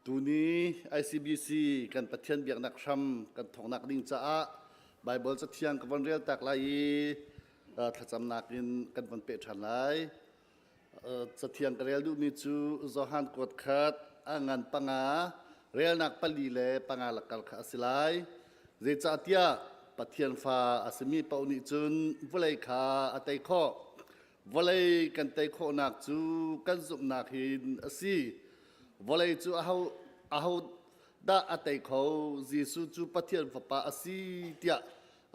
Tuni ICBC kan Pathian biaknak hram kan thawknak ding caah Bible cathiang ka von rel tak lai i thlacamnak in kan von peh ṭhan lai. Cathiang ka rel duhmi cu Johan kuat khat a ngan panga relnak pali le panga lakar kha a si lai. Zeicahtiah Pathian fa a simi paoh nih cun vawlei kha a tei khawh. Vawlei kan tei khawhnak cu kan zumhnak hin a si. Vawlei cu aho, aho dah a tei kho? Jesuh cu Pathian Fapa a si tiah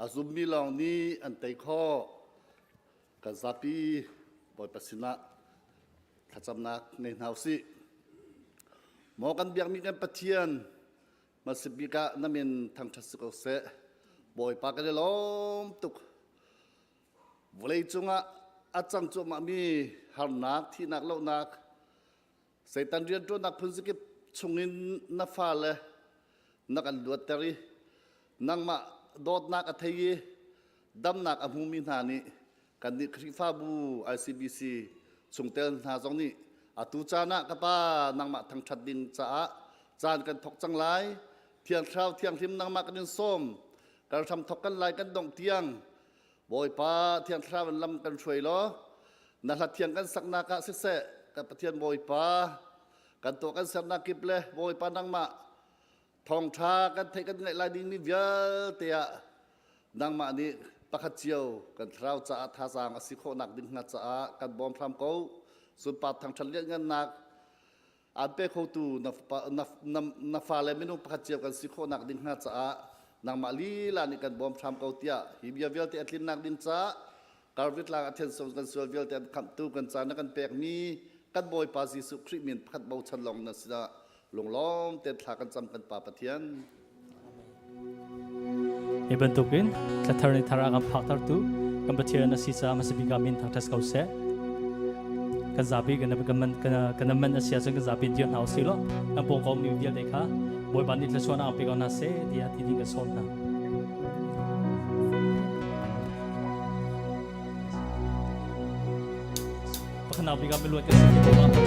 a zummi lawng nih an tei khawh. Kan zapi Bawipa sinah thlacamnak ngei hna usih. Maw kan biakmi kan Pathian, hmasabik ah na min thangṭhat si ko seh. Bawipa kan i lawm tuk. Vawleicung ah a cang cuahmahmi harnak, thihnak, lohnak, Satan rianṭuannak phunzakip chungin na fale na kan luatter i nangmah dawtnak a thei i damnak a hmumi hna nih kannih Khrihfabu ICBC chungtel hna zong nih atu caan ah ka pa nangmah thangṭhat ding caah caan kan thawk cang lai. Thiang Thlarau Thianghlim nangmah kan in sawm. Kal hram thawk kan lai kan dongh tiang Bawipa Thiang Thlarau in lam kan hruai law na hla thiang kan saknak ah siseh kan Pathian Bawipa kan tuah kan sernak kip le Bawipa nangmah thawngṭha kan theih kan ngaih lai dingmi vialte ah nangmah nih pakhat cio kan thlarau caah thazaang a si khawhnak ding hnga caah kan bawm hram ko sunpar thangṭhat lianhngannak Aan pe khotu na, na, na, na fale minung pakhat cio kan si khawhnak ding hna caah nangmah lila nih kan bawm hram ko tiah hi bia vialte a tlinnak ding caah Karvi tlang a thian kan sual vialte an khamhtu kan ca na kan pekmi kan Bawipa Jesuh Khrih min pakhat bochan lawng na sinah lunglawm tein thla kan cam kan Pa Pathian. Hi bantukin thlathar ni thar a kan phaktertu kan Pathian a si caah hmasabik ah min thangṭhat ko seh. Kan zapi kan kan kan man a si ahcun kan zapi dir hna usih law kan pawngkam mi vialte kha Bawipa nih thluachuahnak pe ko hna seh tiah ti ding kan sawm hna. Pakhatnak bik ah miluat kan si ti ah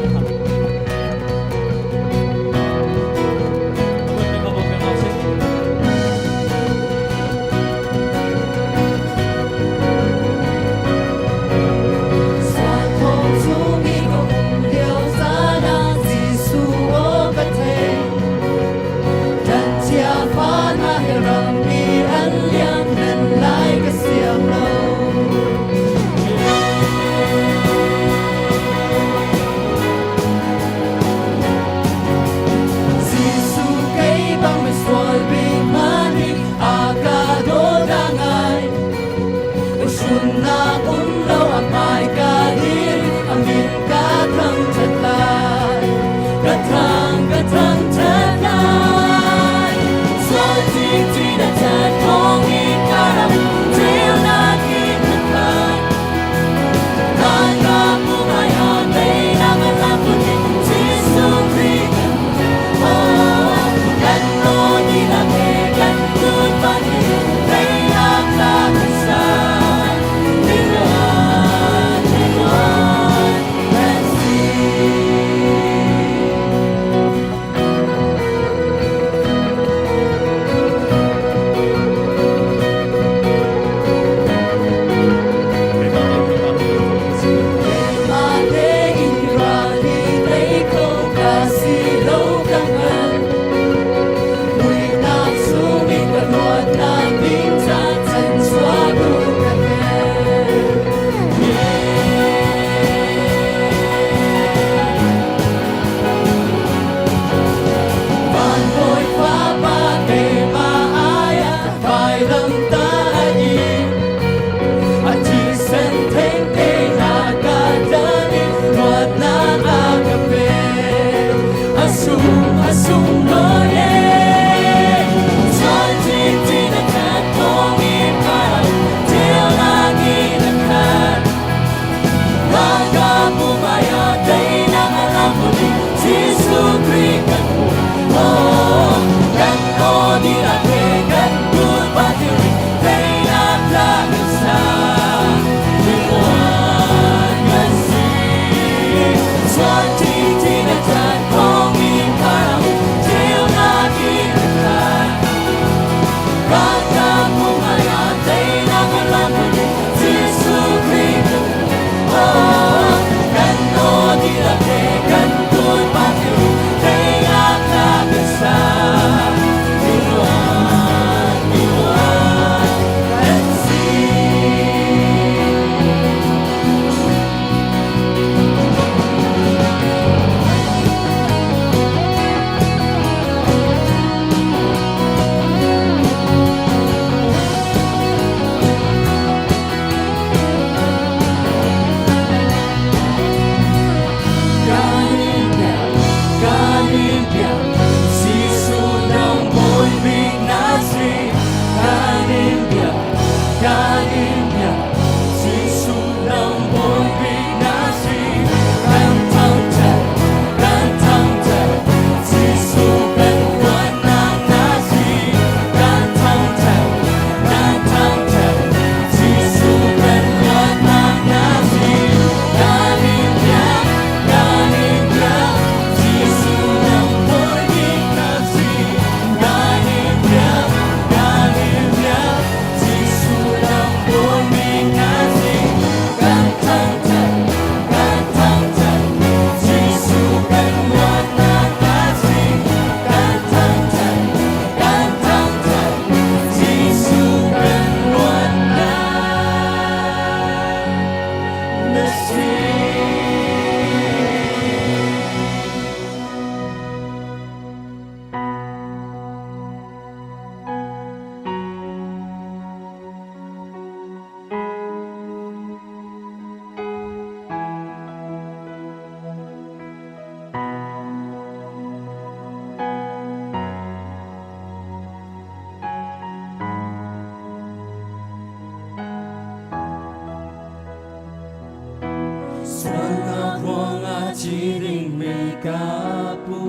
Sualnak ruangah thi dingmi ka pu.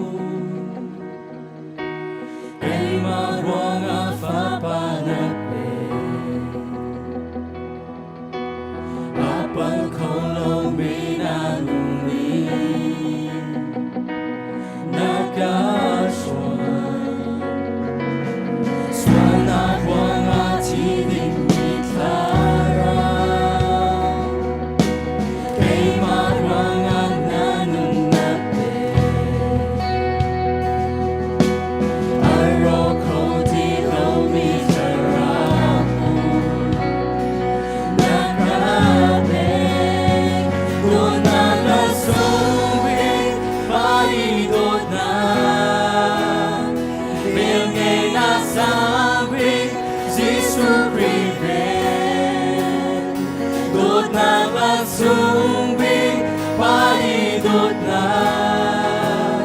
Keimah ruangah fapa na pe. A pal kho lomi na nun nih na ka hruai. Sualnak ruangah thi dingmi thlarau. Keimah ruangah na nun na pe. A rawk kho ti lomi thlarau na ka pek. Dawtnak na sung bik, Pa i dawtnak. Velngeihnak sang bik, Jesuh Khrih vel. Dawtnak a sung bik, Pa i dawtnak.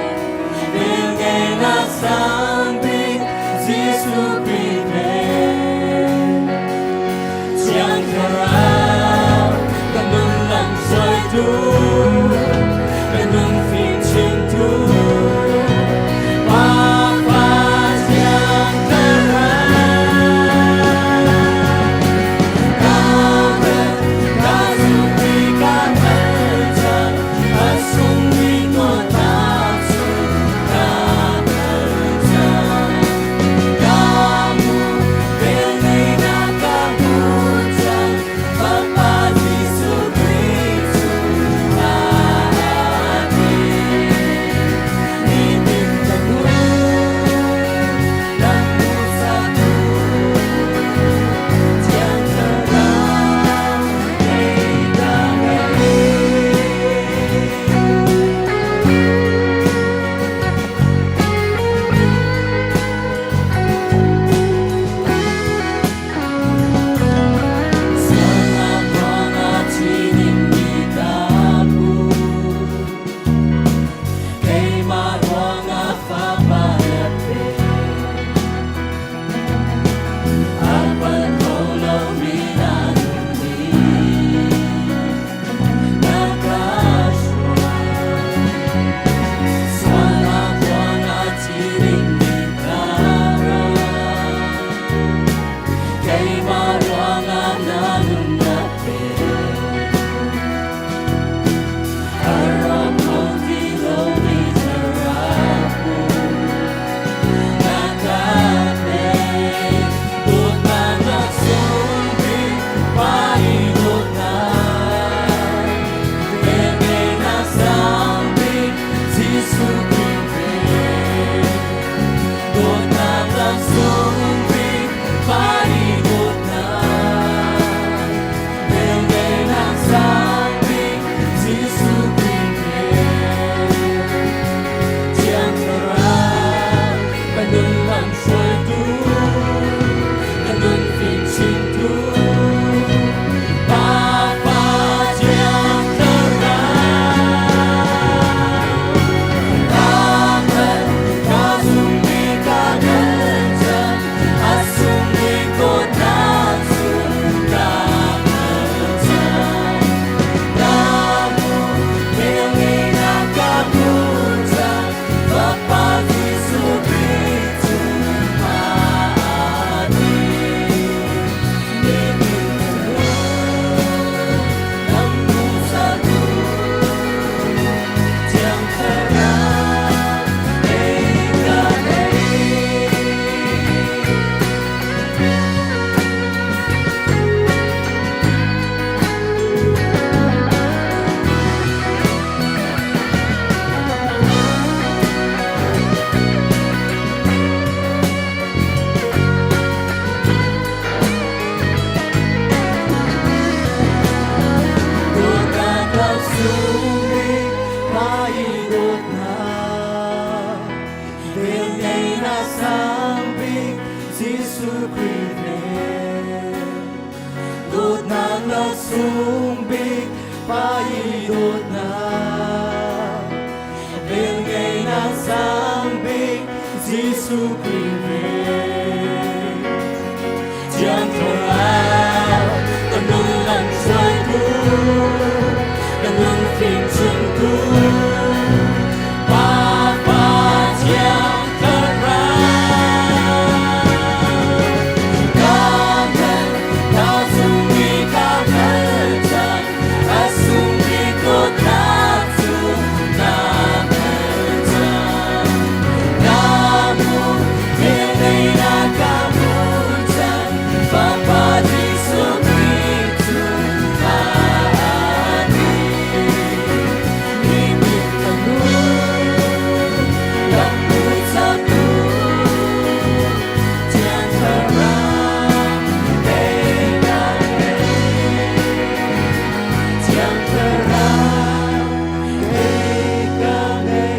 Velngeihnak sang bik, Jesuh Khrih vel. Thiang Thlarau, kan nun lam hruaitu, kan nun fimchimtu. Pa Pa Thiang Thlarau. Ka ka zumh ka hngalh a sungmi dawtnak cu ka hngalh. Ka hmuh, velngeihnak ka hmuh cang, Fapa Jesuh Khrih cu ka ti. Nak sung bik pa i dawtnak velngeihnak sang bik Jesuh Khrih vel. Thiang Thlarau ka nun lam hruaitu, ka nun fim chimtu, Pa Pa Thiang Thlarau. Ka hngalh, ka zumh i ka hngalh cang, a sung bik dawtnak cu ka hngalh cang. Ka hmuh, velngeihnak ka hmuh cang, Fapa Jesuh Khrih cu aa Nihin ka nun, lam hmuhsaktu, Thiang Thlarau kei ka ngei. Thiang Thlarau kei ka ngei.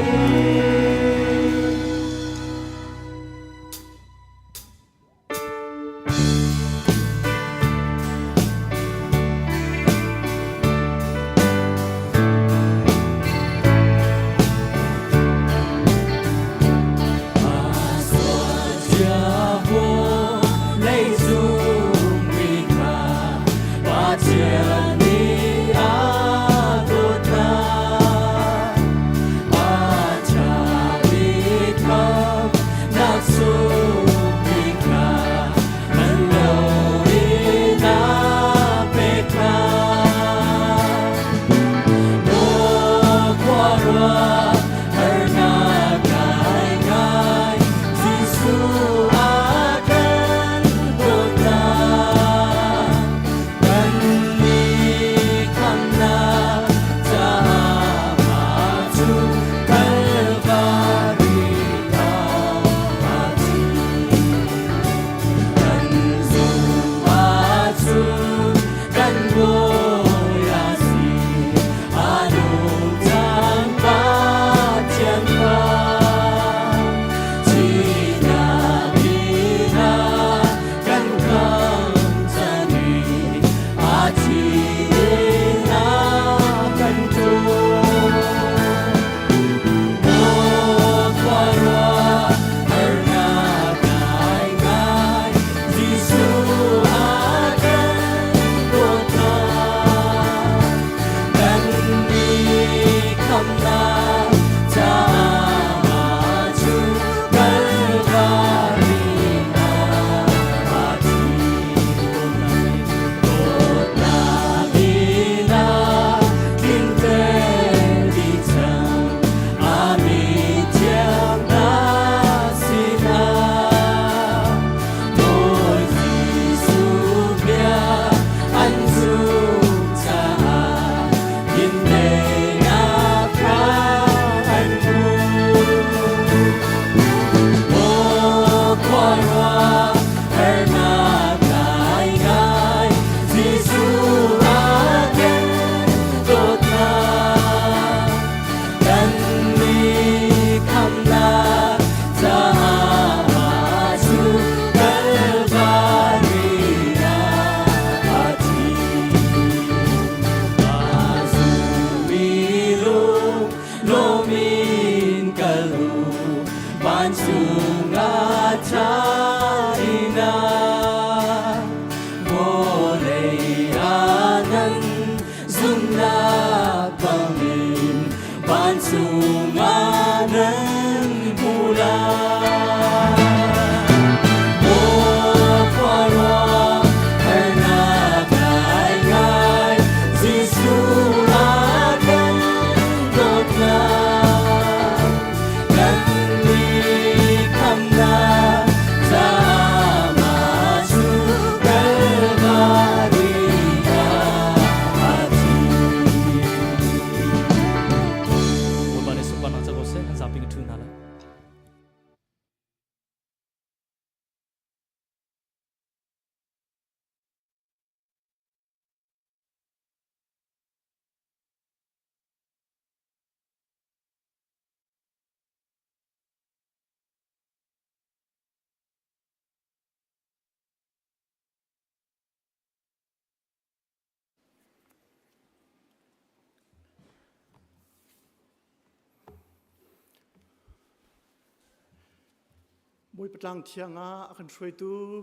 Bawipa tlang thiang ah a kan hruaitu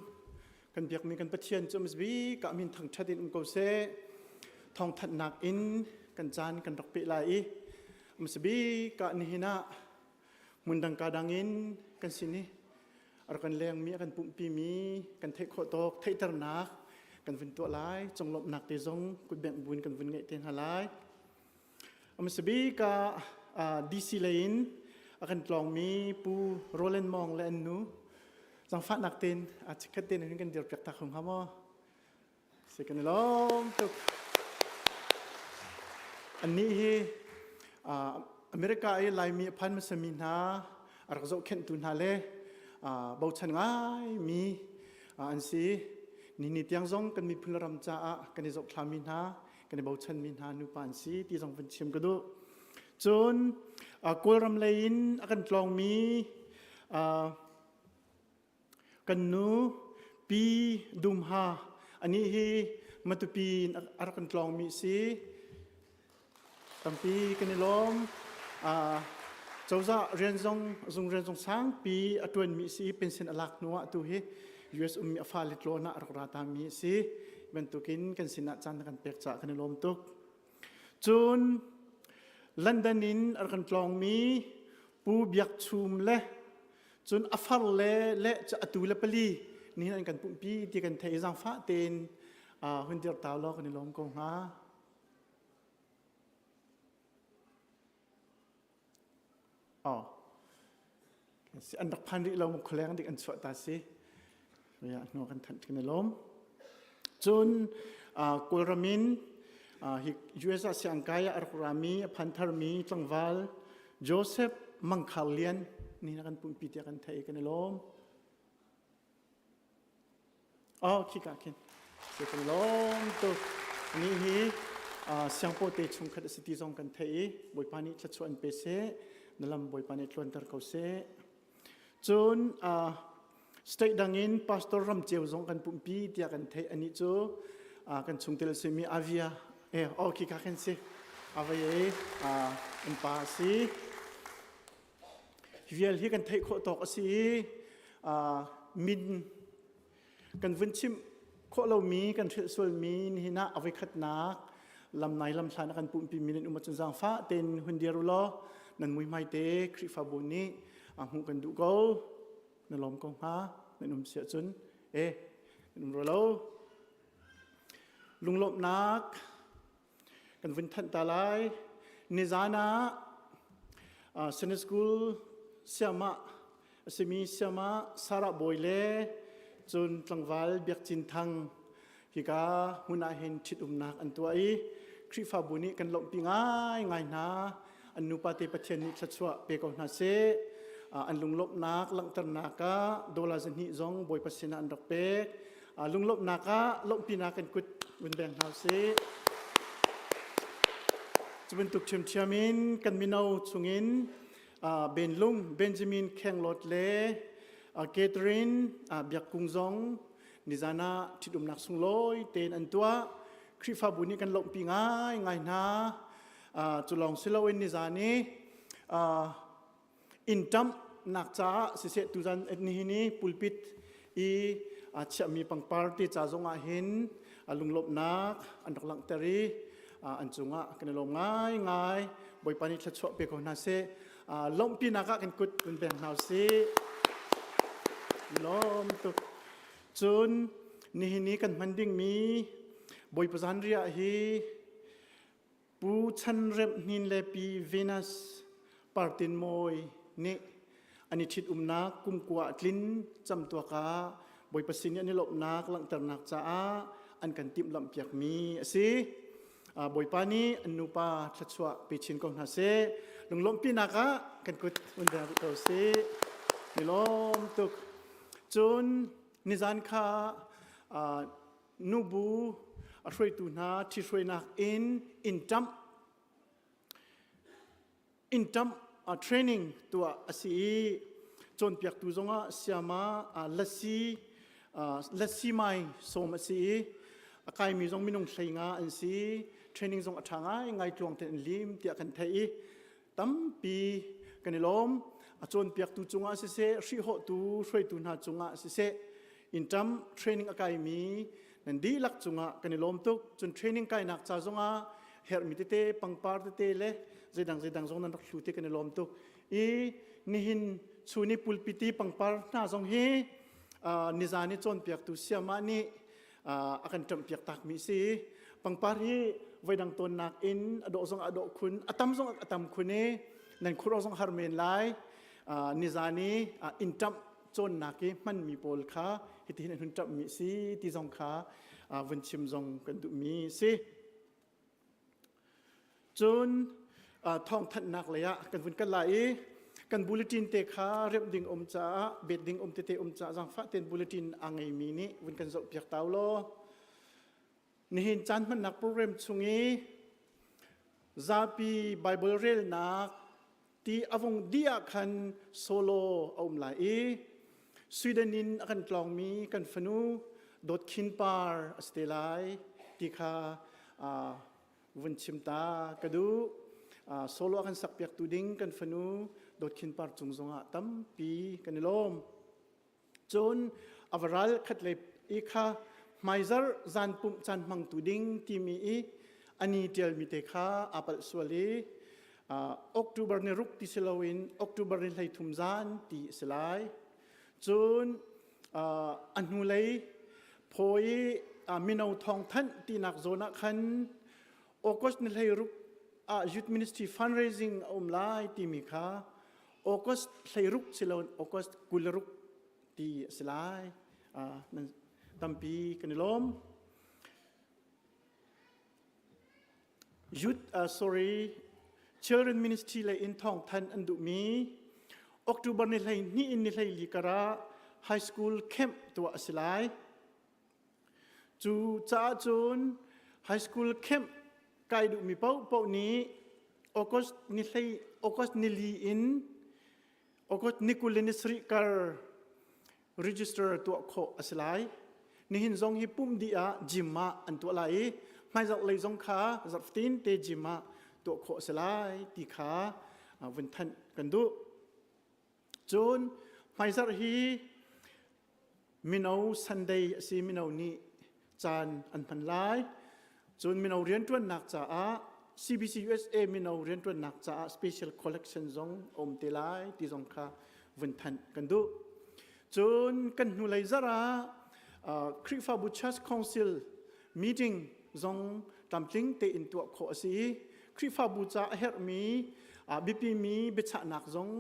kan biakmi kan Pathian cu bik ah min thangṭhat in um ko seh. Thawngthanhnak in kan caan kan rak peh lai i bik ah nihin ah hmundang ka dang in kan sin i a rak kan lengmi a kan pumhpimi kan theih khawh tawk theihternak kan vun tuah lai conglawmhnak te zong kutbengh buin kan vun ngeih te hna lai. Hmasa bik ah DC lei in a kan tlawngmi Pu Roland Mawng le an nu zaangfahnak tein chikkhat tein hin kan dirpiak ta kho hnga maw? Si kan i lawm tuk. Annih hi America i Laimi a phan hmasami hna a rak zohkhenhtu hna le bochan ngaimi an si. Nini tiang zong kan miphun le ram caah kan i zohthlami hna kan i bochanmi hna nupa an si ti zong vun chim ka duh. Cun Kawlram lei in a kan tlawngmi kan nu Pi Dum Ha anih hi Matupi in a rak kan tlawngmi si. Tampi kan i lawm. Cozah rian zong zung rian zong sangpi a ṭuanmi si i pension a lak hnu ah tu hi US ummi a fale tlawn ah a rak ra tami a si. Bantukin kan sinah caan na kan pek caah kan i lawm tuk. Cun London in a rak kan tlawngmi Pu Biak Chum le cun a far le le cu atu le pali nihin an kan pumhpi ti kan theih i zaangfah tein hun dir ta law kan i lawm ko hnga. Oh. An rak phan rih lo mu khualeng dik an chuah ta si. Ya hnu kan thanh kan i lawm. Cun Kawlram in hi US ah siangkai ah a rak rami a phan tharmi tlangval Joseph Mangkhar Lian ni na kan pumpi tiah kan theih kan i lawm. Oh, khika khin. Se kan lawm tuk. Ni hi siangpaw te chungkhat a si ti zong kan theih i Bawipa nih thluachuah an pe seh. Na lam Bawipa nih tluanter ko seh. Cun state dang in pastor ram ceu zong kan pumpi tiah kan theih ani cu kan chungtel simi Avia eh oh khika khin si. Avia e an pa si. Hi vial hi kan theih khawh tawk a si i min kan vun chimh khawh lomi kan hrilh sualmi nihin ah a voikhatnak lamnai lamhlan a kan pumpi mi nan um ahcun zaangfah tein hun dir u law nan muihmai te Khrihfabu nih a hmuh kan duh ko na lawm ko hnga nan um si ahcun eh nan um rua lo lunglawmhnak Kan vun thanh ta lai. Nizan ah Sunday School siamah a simi siamah Sarah Bawi le cun tlangval Biak Cin Thang hika hmun ah hin ṭhitumnak an tuah i Khrihfabu nih kan lawmhpi ngaingai hna. An nupa te Pathian nih thluachuah pe ko hna seh. An lunglawmhnak langhternak ah dollar zahnih zong Bawipa sinah an rak pek. Lunglawmhnak ah lawmhpinak kan kut vun beng hna usih. Cu bantuk ṭhiamṭhiam in kan mino chungin Ben Lung, Benjamin Khenglawt le Catherine Biak Kung zong nizan ah ṭhitumnak sunglawi tein an tuah. Khrihfabu nih kan lawmhpi ngaingai hna. Cu lawng si loin nizan i inn ṭamhnak caah siseh tuzan nihin i pulpit i chiahmi pangpar te ca zongah hin lunglawmhnak an rak langhter i an cungah kan i lawm ngaingai. Bawipa nih thluachuah pe ko hna seh. Lawmhpinak ah kan kut kan beng hna usih. Lawm tuk. Cun nihin i kan hman dingmi Bawipa zanriah hi Pu Chan Remh Hnin le Pi Venus Partin Mawi nih an i ṭhitumnak kumkua a tlin camtuak ah Bawipa sin i an i lawmhnak langhternak caah an kan timhlamhpiakmi a si. Bawipa nih an nupa thluachuah pe chin ko hna seh. Lunglawmhpinak ah kan kut un beng rih ko sih. Ni lawm tuk. Cun nizan kha nubu a hruaitu hna ṭhihruainak in inn ṭamh inn ṭamh training tuah a si i cawnpiaktu zongah siama lasi lasi mai sawm a si i a kaimi zong minung 15 an si. Training zong a ṭha ngai ngai, tluang tein an lim tiah kan theih i tampi kan i lawm. A cawnpiaktu cungah siseh, hrihhawhtu hruaitu hna cungah siseh, inṭam training a kaimi nan dihlak cungah kan i lawm tuk. Cun training kainak ca zongah herhmi tete, pangpar tete le zeidang zeidang zong nan rak hlu te kan i lawm tuk. I nihin chun i pulpiti pangpar hna zong hi nizan i cawnpiaktu siamah nih a kan ṭamhpiak takmi a si. Pangpar hi voidang tawnnak in a dawh zong a dawh khun, a tam zong a tam khun i nan khur zong har men lai. Nizan i inn ṭamh cawnnak i hmanmi pawl kha hitihin an hun ṭamhmi a si ti zong kha vun chim zong kan duhmi a si. Cun thawngthanhnak lei ah kan vun kal lai i kan bulletin te kha remh ding um caah bet ding um tete um caah zaangfah tein bulletin a ngeimi nih vun kan zoh piak tau law nihin caan hmannak program chung i zapi Bible relnak ti a vung dih ah khan solo a um lai i Sweden in a kan tlawngmi kan fanu Dawt Khin Par a si te lai ti kha vun chim ta ka duh. Solo a kan sakpiaktu ding kan fanu Dawt Khin Par cung zongah tampi kan i lawm. Cun a va ral khat lei i kha hmaizarh zan pumh caan hmangtu ding timi i ani ṭialmi te kha aa palh sual i October ni ruk ti si loin October ni 13 zan ti a si lai. Cun a hnulei phaw i mino thawngthanh tinak zawn ah khan August ni 16 ah Youth Ministry fundraising a um lai timi kha August 16 si loin August 26 ti a si lai. Nan tampi kan i lawm. Youth, uh, sorry, Children Ministry lei in thawng than an duhmi October ni hlei hnih in ni hlei li kara high school camp tuah a si lai. Cu caah cun high school camp kai duhmi paohpaoh nih August ni hlei August ni li in August ni 20 le ni sarih kar register tuah khawh a si lai. Nihin zong hi pumh dih ah gym ah an tuah lai i hmaizarh lei zong kha zarhfatin te gym ah tuah khawh a si lai ti kha vun thanh kan duh. Cun hmaizarh hi mino Sunday a si mino nih caan an hman lai. Cun mino rianṭuannak caah CBC USA mino rianṭuannak caah special collection zong a um te lai ti zong kha vun thanh kan duh. Cun kan hnulei zarh ah Khrihfabu Church Council meeting zong tlamtling tein tuah khawh a si i Khrihfabu ca a herhmi biapimi biachahnak zong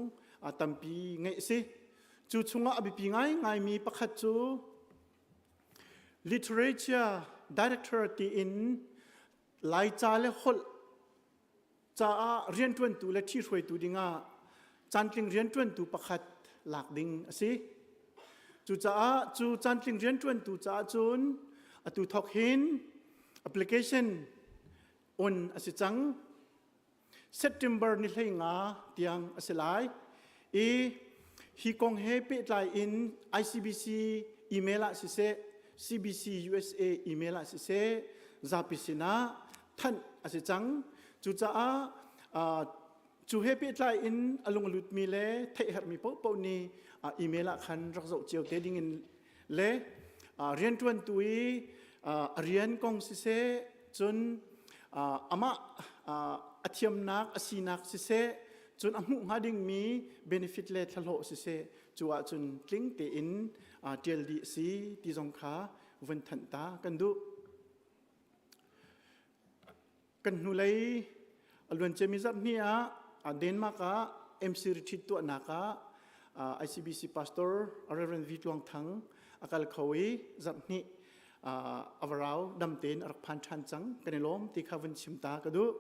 tampi ngeih a si. Cu chungah a biapi ngaingaimi pakhat cu literature director tiin Laica le holh caah rianṭuantu le ṭhihruaitu dingah caantling rianṭuantu pakhat lak ding a si. Cucaah cu caantling rianṭuantu caah cun atu thawk hin application on a si cang. September ni 15 tiang a si lai i hi kong he pehtlai in ICBC email ah siseh CBC USA email ah siseh zapi sinah thanh a si cang. Cucaah cu he pehtlai in a lung a lutmi le theih herhmi paohpaoh nih email ah khan rak zoh cio te ding in le rianṭuantu i a rian kong siseh cun amah a thiamnak a sinak siseh cun a hmuh hnga dingmi benefit le thlahlawh siseh cu ahcun tling tein ṭial dih a si ti zong kha vun thanh ta kan duh. Kan hnulei a luanciami zarhhnih ah Denmark ah MC retreat tuahnak ah ICBC pastor Reverend V Tluang Thang a kal kho i zarhhnih a va rau dam tein a rak phan ṭhan cang kan i lawm ti kha vun chim ta ka duh.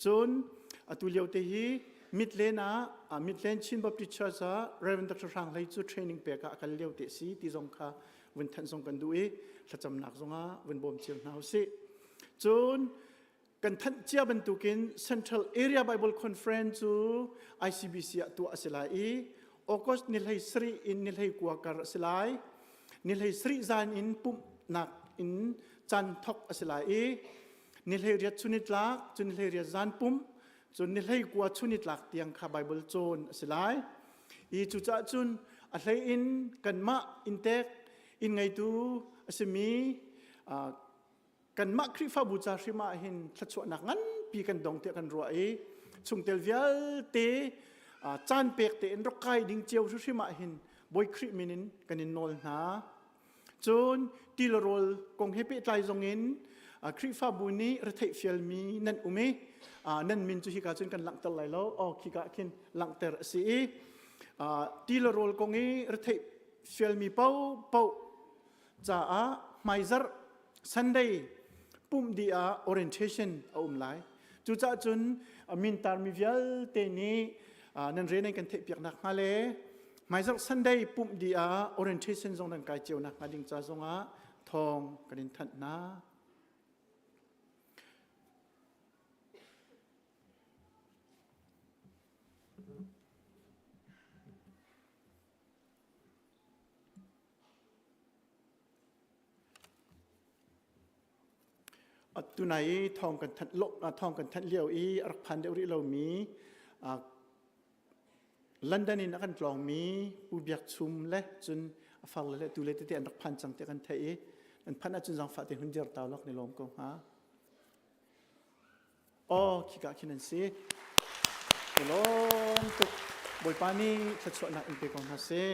Cun atu lio te hi Midland ah Midland Chin Baptist Church ah Reverend Dr. Hrang Hlei cu training pek ah a kal lio te si ti zong kha vun thanh zong kan duh i thlacamnak zongah vun bawm cio hna usih. Cun kan thanh cia bantukin Central Area Bible Conference cu ICBC ah tuah a si lai i August ni hlei sarih in ni hlei kua kar a si lai. Ni hlei sarih zan in pumhnak in caan thok a si lai i ni hlei riat chunitlak cun ni hlei riat zan pumh cun ni hlei kua chunitlak tiang kha Bible cawn a si lai. I cucaah cun a hlei in kanmah inntek inn ngeitu a simi kanmah Khrihfabu ca hrim ah hin thluachuahnak nganpi kan dong tiah kan ruah i chungtel vialte caan pek tein rak kai ding cio hrimhrim ah hin Bawi Khrih min in kan in nawl hna. Cun ti le rawl kong he pehtlai zong in Khrihfabu nih retheih fialmi nan um i nan min cu hika cun kan langhter lai lo. Aw khika khin langhter a si i ti le rawl kong i retheih fialmi paohpaoh caah hmaizarh Sunday pumh dih ah orientation a um lai. Cucaah cun min tarmi vialte nih nan rian nan kan theihpiak nakhnga le hmaizarh Sunday pumh dih ah orientation zong nan kai cio nakhnga ding ca zongah thawng kan in thanh hna. Tunai i thawng kan thanh thawng kan thanh lio i a rak phan deuh rih lomi London in a kan tlawngmi Pu Biak Chum le cun a far le tu le tete an rak phan cang tiah kan theih i an phanh ahcun zaangfah te hun dir ta lawk ni lawm ko hnga. Aw khika khin an si. Lawm tuk. Bawipa nih thluachuahnak in pe ko hna seh.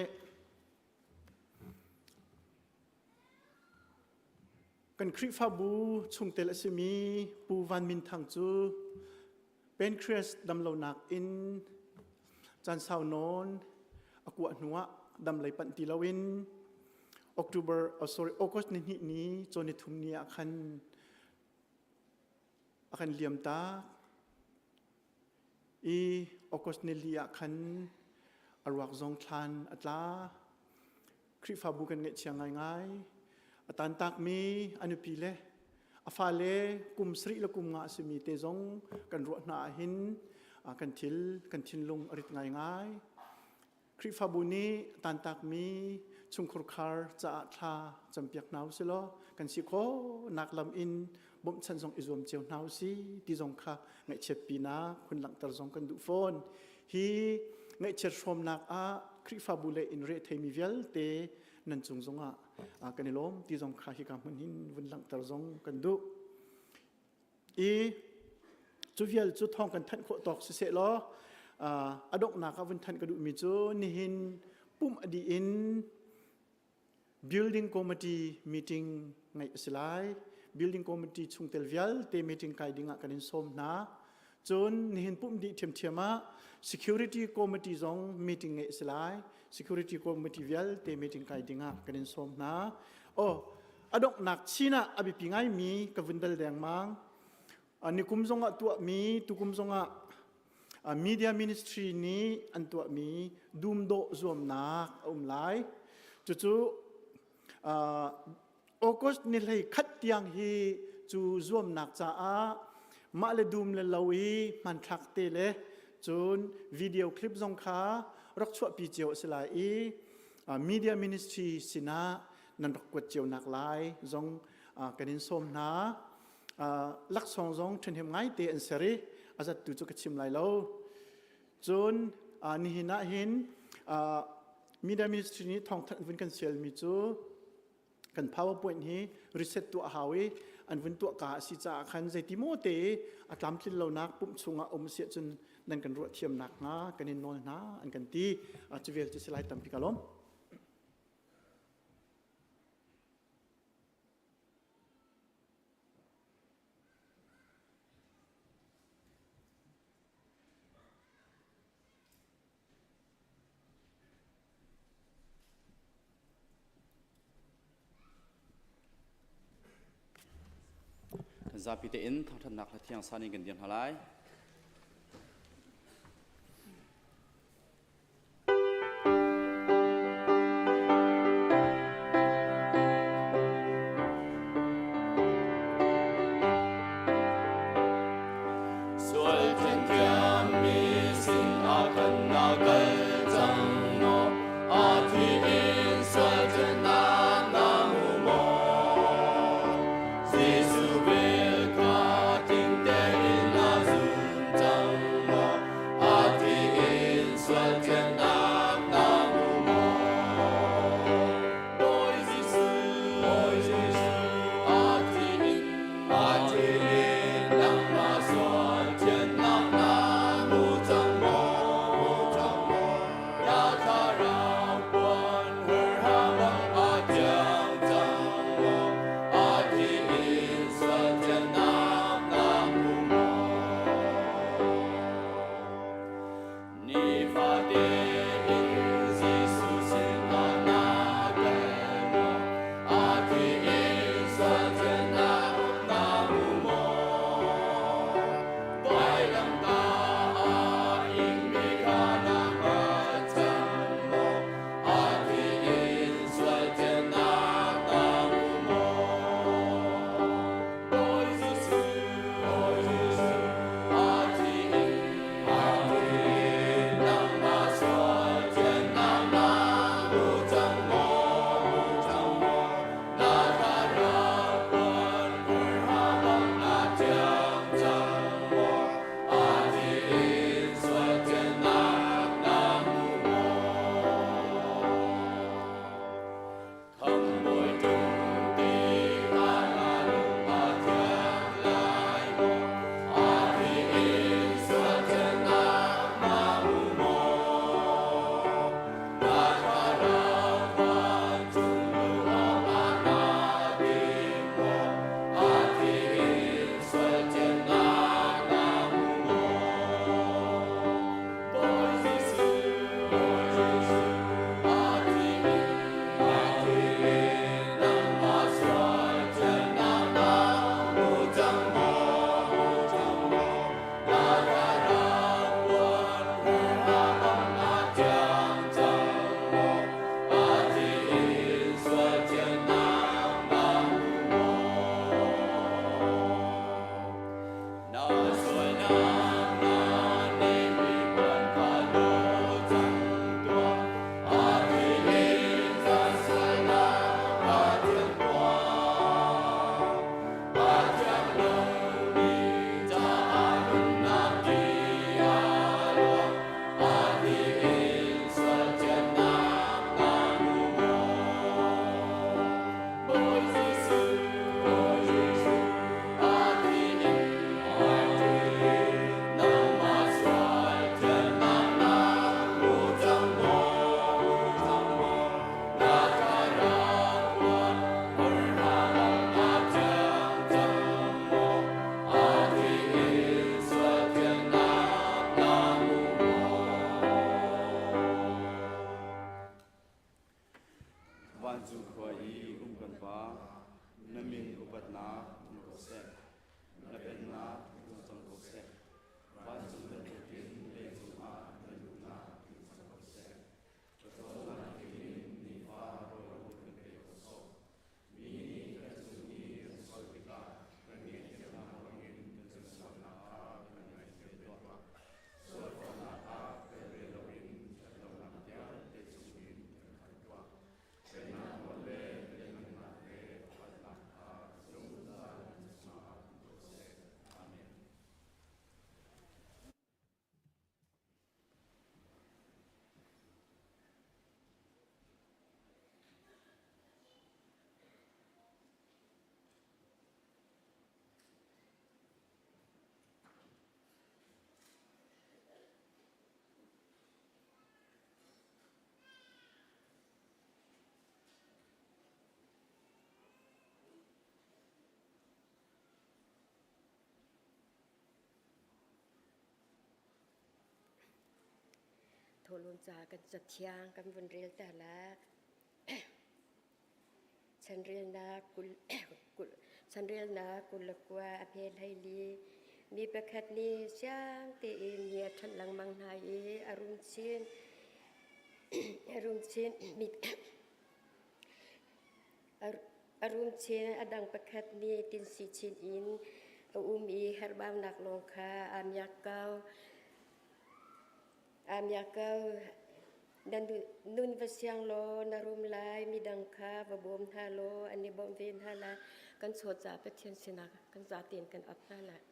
Kan Khrihfabu chungtel a simi Pu Van Min Thang cu pancreas damlonak in caan sau nawn a kuah hnuah dam lei panh ti loin October oh sorry August ni hnih ni cawn ni thum ni ah khan a kan liam tak i August ni li ah khan a ruak zong thlan a tla. Khrihfabu kan ngaihchia ngaingai. A tantakmi a nupi le a fale kum sarih le kum nga a simi te zong kan ruah hna ahhin kan thil kan thinlung a rit ngaingai. Khrihfabu nih tantakmi chungkhurkhar caah thla campiak hna usih law kan si khawhnak lam in bawmhchanh zong i zuam cio hna usih ti zong kha ngaihchiatpinak hun langhter zong kan duh fawn. Hi ngaihchiat hrawmnak ah Khrihfabu le in re theimi vialte nan cung zongah kan i lawm ti zong kha hika hmun hin vun langhter zong kan duh. I cu vial cu thawng kan thanh khawh tawk siseh law a donghnak ah vun thanh ka duhmi cu nihin pumh a dih in Building committee meeting ngeih a si lai. Building committee chungtel vialte meeting kai ding ah kan in sawm hna. Cun nihin pumh dih ṭhiamṭhiam ah security committee zong meeting ngeih a si lai. Security committee vialte meeting kai ding ah kan in sawm hna. Oh, a donghnak chin ah a biapi ngaimi ka vun dal dengmang. Nikum zong ah tuahmi, tukum zong ah Media Ministry nih an tuahmi dumdawh zuamnak a um lai. Cucu August ni hlei khat tiang hi cu zuamnak caah mah le dum le lo i hmanthlak te le cun video clip zong kha rak chuahpi cio a si lai i Media Ministry sinah nan rak kuat cio nak lai zong kan in sawm hna. Laksawng zong ṭhahnem ngaite an ser i a zattu cu ka chim lai lo. Cun nihin ah hin media ministry nih thawngthanh vun kan sialmi cu kan PowerPoint hi reset tuah hau i an vun tuah ka a si caah khan zeiti maw te a tlamtlin lonak pumh chungah um si ahcun nan kan ruah thiam nakhnga kan in nawl hna an kan ti. Cu vial cu si lai tampi ka lawm. Kan zapi tein thangṭhatnak hla thiang san in kan dir hna lai. Sual thianthiammi sin ah kan na kal cang maw? A thi in sual thiannak na hmu maw? Jesuh vel kha tling tein na zum. thiannak na neihmi puan kha law cang tuah. A thi in kan sualnak ka thianh tuah. A thiang lomi caah nunnak ti a luang. A thi in sual thiannak na hmu maw? Bawi Jesuh, Bawi Jesuh, a thi in a thi. Nangmah sual thiannak na hmu cang maw? Hmu cang maw? Na thlarau puan hna na thiang cang maw? A thi in sual thiannak na hmu maw? Vancung khua i um kan Pa, na min upatnak um ko seh. Na pennak tlung cang ko seh. Vancung bantukin leicung ah na duhnak tlung cang ko seh. Pawcawmnak in nifa rawl kan pe ko sawh. Mi nih kan cung i an sual tikah kan ngaihthiamnak bangin kan sualnak kha kan ngaihthiam ve tuah. Sualkhawhnak ah tel ve loin ṭhatlonak vialte chungin kan khamh tuah. Pennak nawl le lianhngannak le upatnak kha zungzal in cungah um ko seh. Amen. Thawhlawm ca kan cathiang kan vun rel ta la. Chanrelnak kul chanrelnak 29 a hme 14 mi pakhat nih siang tein mi a ṭhanh lengmang hna i a rum chin a rum chin mi A rum chin a dang pakhat nih tinsi chin in a um i herhbaunak lawng kha aa miak ko. Aa miak ko. Na nun va siang law na rum lai, midang kha va bawm hna law an i bawmh ve hna lai. Kan chaw caah Pathian sinah kan zatein kan ap hna lai.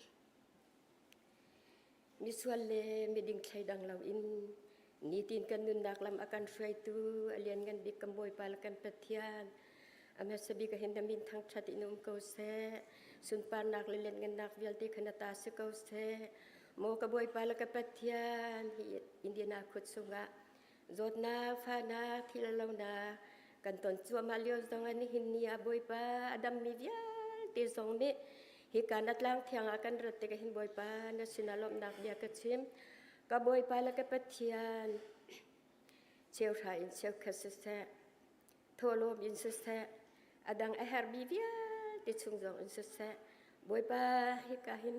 Misual le miding thleidang loin nitin kan nunnak lam a kan hruaitu a lianngan bik kan Bawipa le kan Pathian a hmasa bik ah hin na min thangṭhat in um ko seh. Sunparnak le lianngannak vialte kha na ta si ko seh. Maw ka Bawipa le ka Pathian hi Indiana khua chungah zawtnak, fahnak, thil a lonak kan ton cuahmah lio zong ah nihin ni ah Bawipa a dammi vialte zong nih hika na tlang thiang ah kan rat tikah hin Bawipa na sinah lawmhnak bia ka chim. Ka Bawipa le ka Pathian cheuhra in cheukhat siseh, thawhlawm in siseh, a dang a herhmi vialte chung zong in siseh, Bawipa hika hin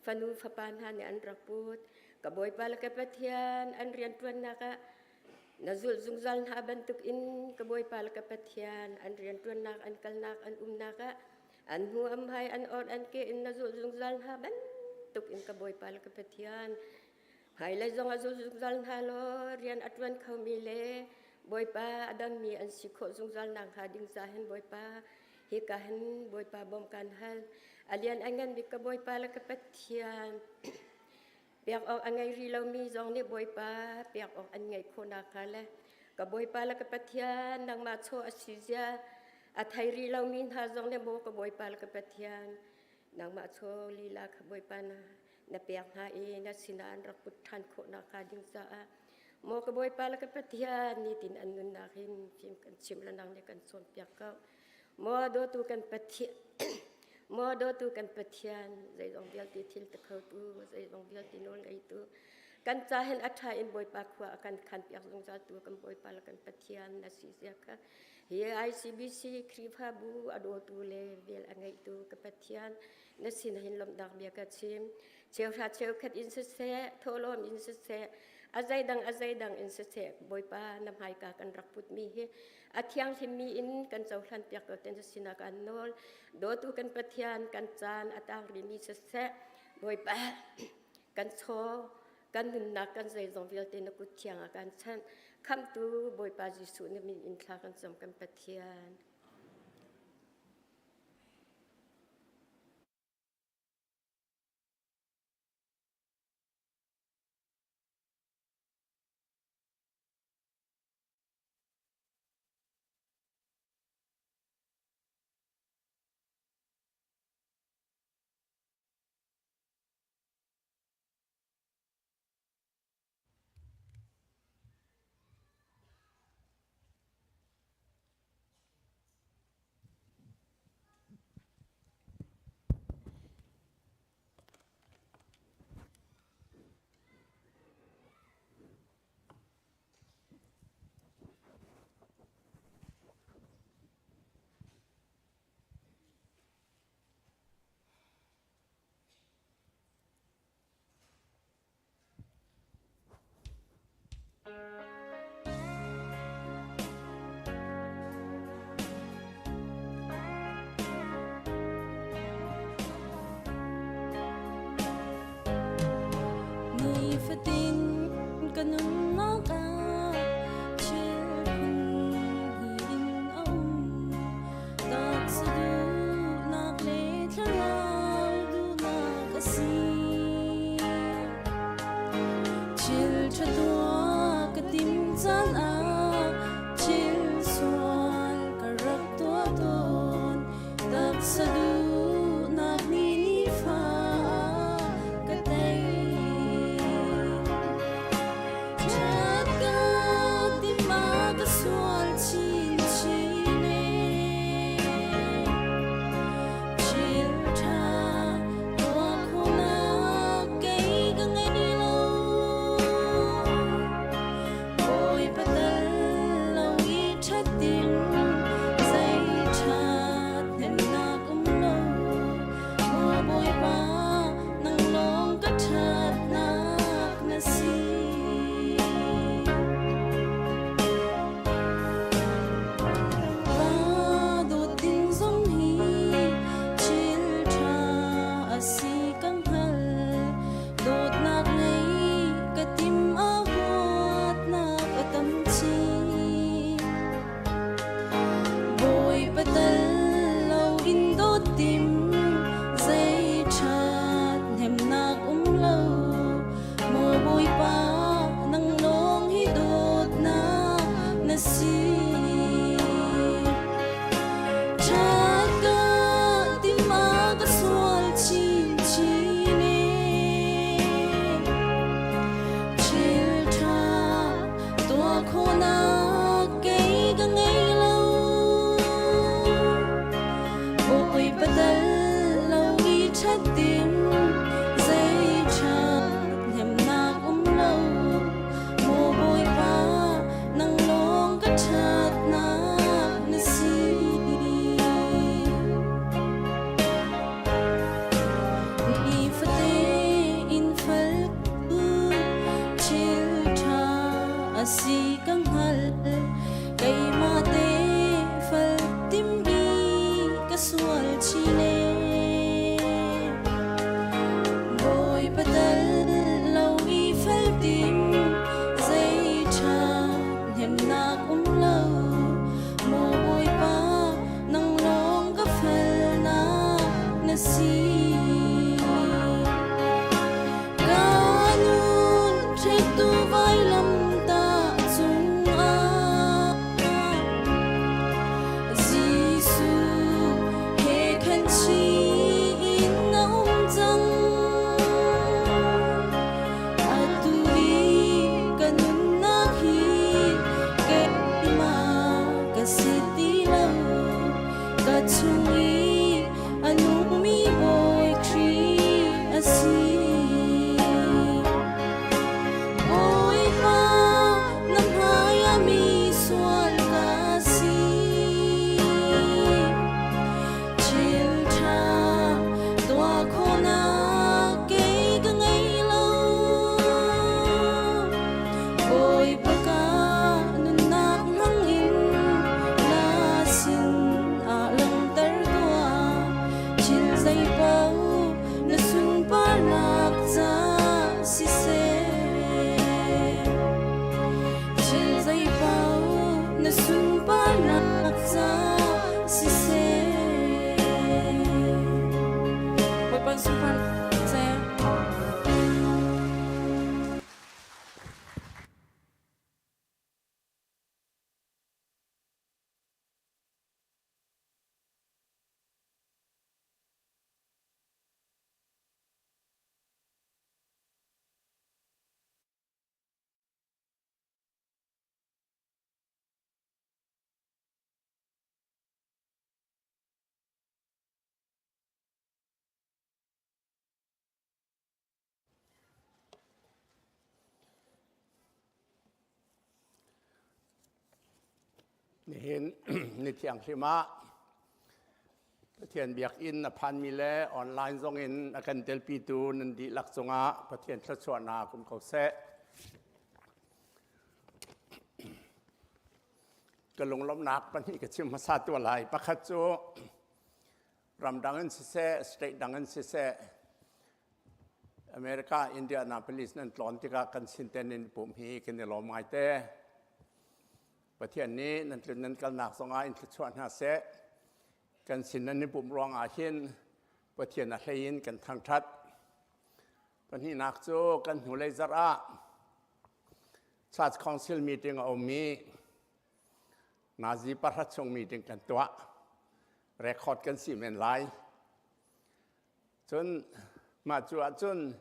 fanu fapa hna nih an rak put. Ka Bawipa le ka Pathian an rianṭuannak ah na zulh zungzal hna bantuk in ka Bawipa le ka Pathian an rianṭuannak an kalnak an umnak ah an hnu an hmai an or an ke in na zulh zungzal hna bantuk in ka Bawipa le ka Pathian hmailei zong a zul zungzal hna law rian a ṭuan khomi le Bawipa a dammi an si khawh zungzal nakhnga ding ca hin Bawipa hika hin Bawipa bawm kan hal a lian a ngan bik ka Bawipa le ka Pathian pek awk a ngei rih lomi zong nih Bawipa pek awk an ngeih khawh nakhnga le ka Bawipa le ka Pathian nangmah chaw a si zia a thei rih lomi hna zong nih maw ka Bawipa le ka Pathian nangmah chaw lila kha Bawipa na na pek hna i na sinah an rak put ṭhan khawh nakhnga ding caah maw ka Bawipa le ka Pathian nitin an nunnak hin fim kan chimh le nang nih kan cawnpiak ko maw dawtu kan Pathian maw dawtu kan Pathian zeizong vialte thil ti khotu zeizong vialte nawl ngeitu kan ca hin a ṭha in Bawipa khua a kan khanpiak zungzal tu kan Bawipa le kan Pathian na si zia kha hi ICBC Khrihfabu a dawtu le vel a ngeitu ka Pathian na sin hin lawmhnak bia ka chim cheuhra cheukhat in siseh thawhlawm in siseh a zeidang a zeidang in siseh bawipa na hmaika kan rak putmi hi a thianghlimmi in kan cohlan piak ko ten sinah kan nawl dawtu kan pathian kan caan a tang rimi siseh. Bawipa kan chaw kan nunnak kan zeizong vialte na kut thiang ah kan chanh. Khamhtu Bawipa Jesuh na min in thla kan cam kan Pathian. Nifatin ka nunnak ah thil phun hnih in a um. Taksa duhnak le thlarau duhnak a si. Thil ṭha tuah ka tim caan ah thil sual ka rak tuah tawn. Taksa duhnak nih nifa ka tei. Ṭhat ka tim ah ka sual chinchin ee. Thil ṭha tuah khawhnak kei ka ngei lo. Bawipa tal lo i ṭhat ding zei ṭhat hnemnak um lo. Maw Bawipa, nang lawng ka ṭhatnak na si. Pa dawt ding zong hi thil ṭha a si ka hngal. Dawtnak ngei ka tim a huatnak a tam chin. Bawipa tal lo in dawt tim zei ṭhat hnemnak um lo. Maw Bawipa, nang lawng hi dawtnak na si. Ṭhat ka tim ah ka sual chinchin. Nihin ni thianghlim ah Pathian biakinn a phanmi le online zong in a kan telpitu nan dihlak cungah Pathian thluachuahnak um ko seh. Ka lunglawmhnak pahnih ka chim hmasa tu lai. Pakhat cu ramdang in siseh, state dang in siseh, America, Indianapolis nan tlawn tikah kan sin ten in pum hi kan i lawm ngai te. Pathian nih nan tlun nan kalnak zongah in thluachuah hna seh. Kan sin nan i pumh ruangah hin Pathian a hlei in kan thangṭhat. Pahnihnak cu kan hnulei zarh ah Church Council meeting a um i nazi pahra chung meeting kan tuah. Record kan si men lai. Cun mah cu ahcun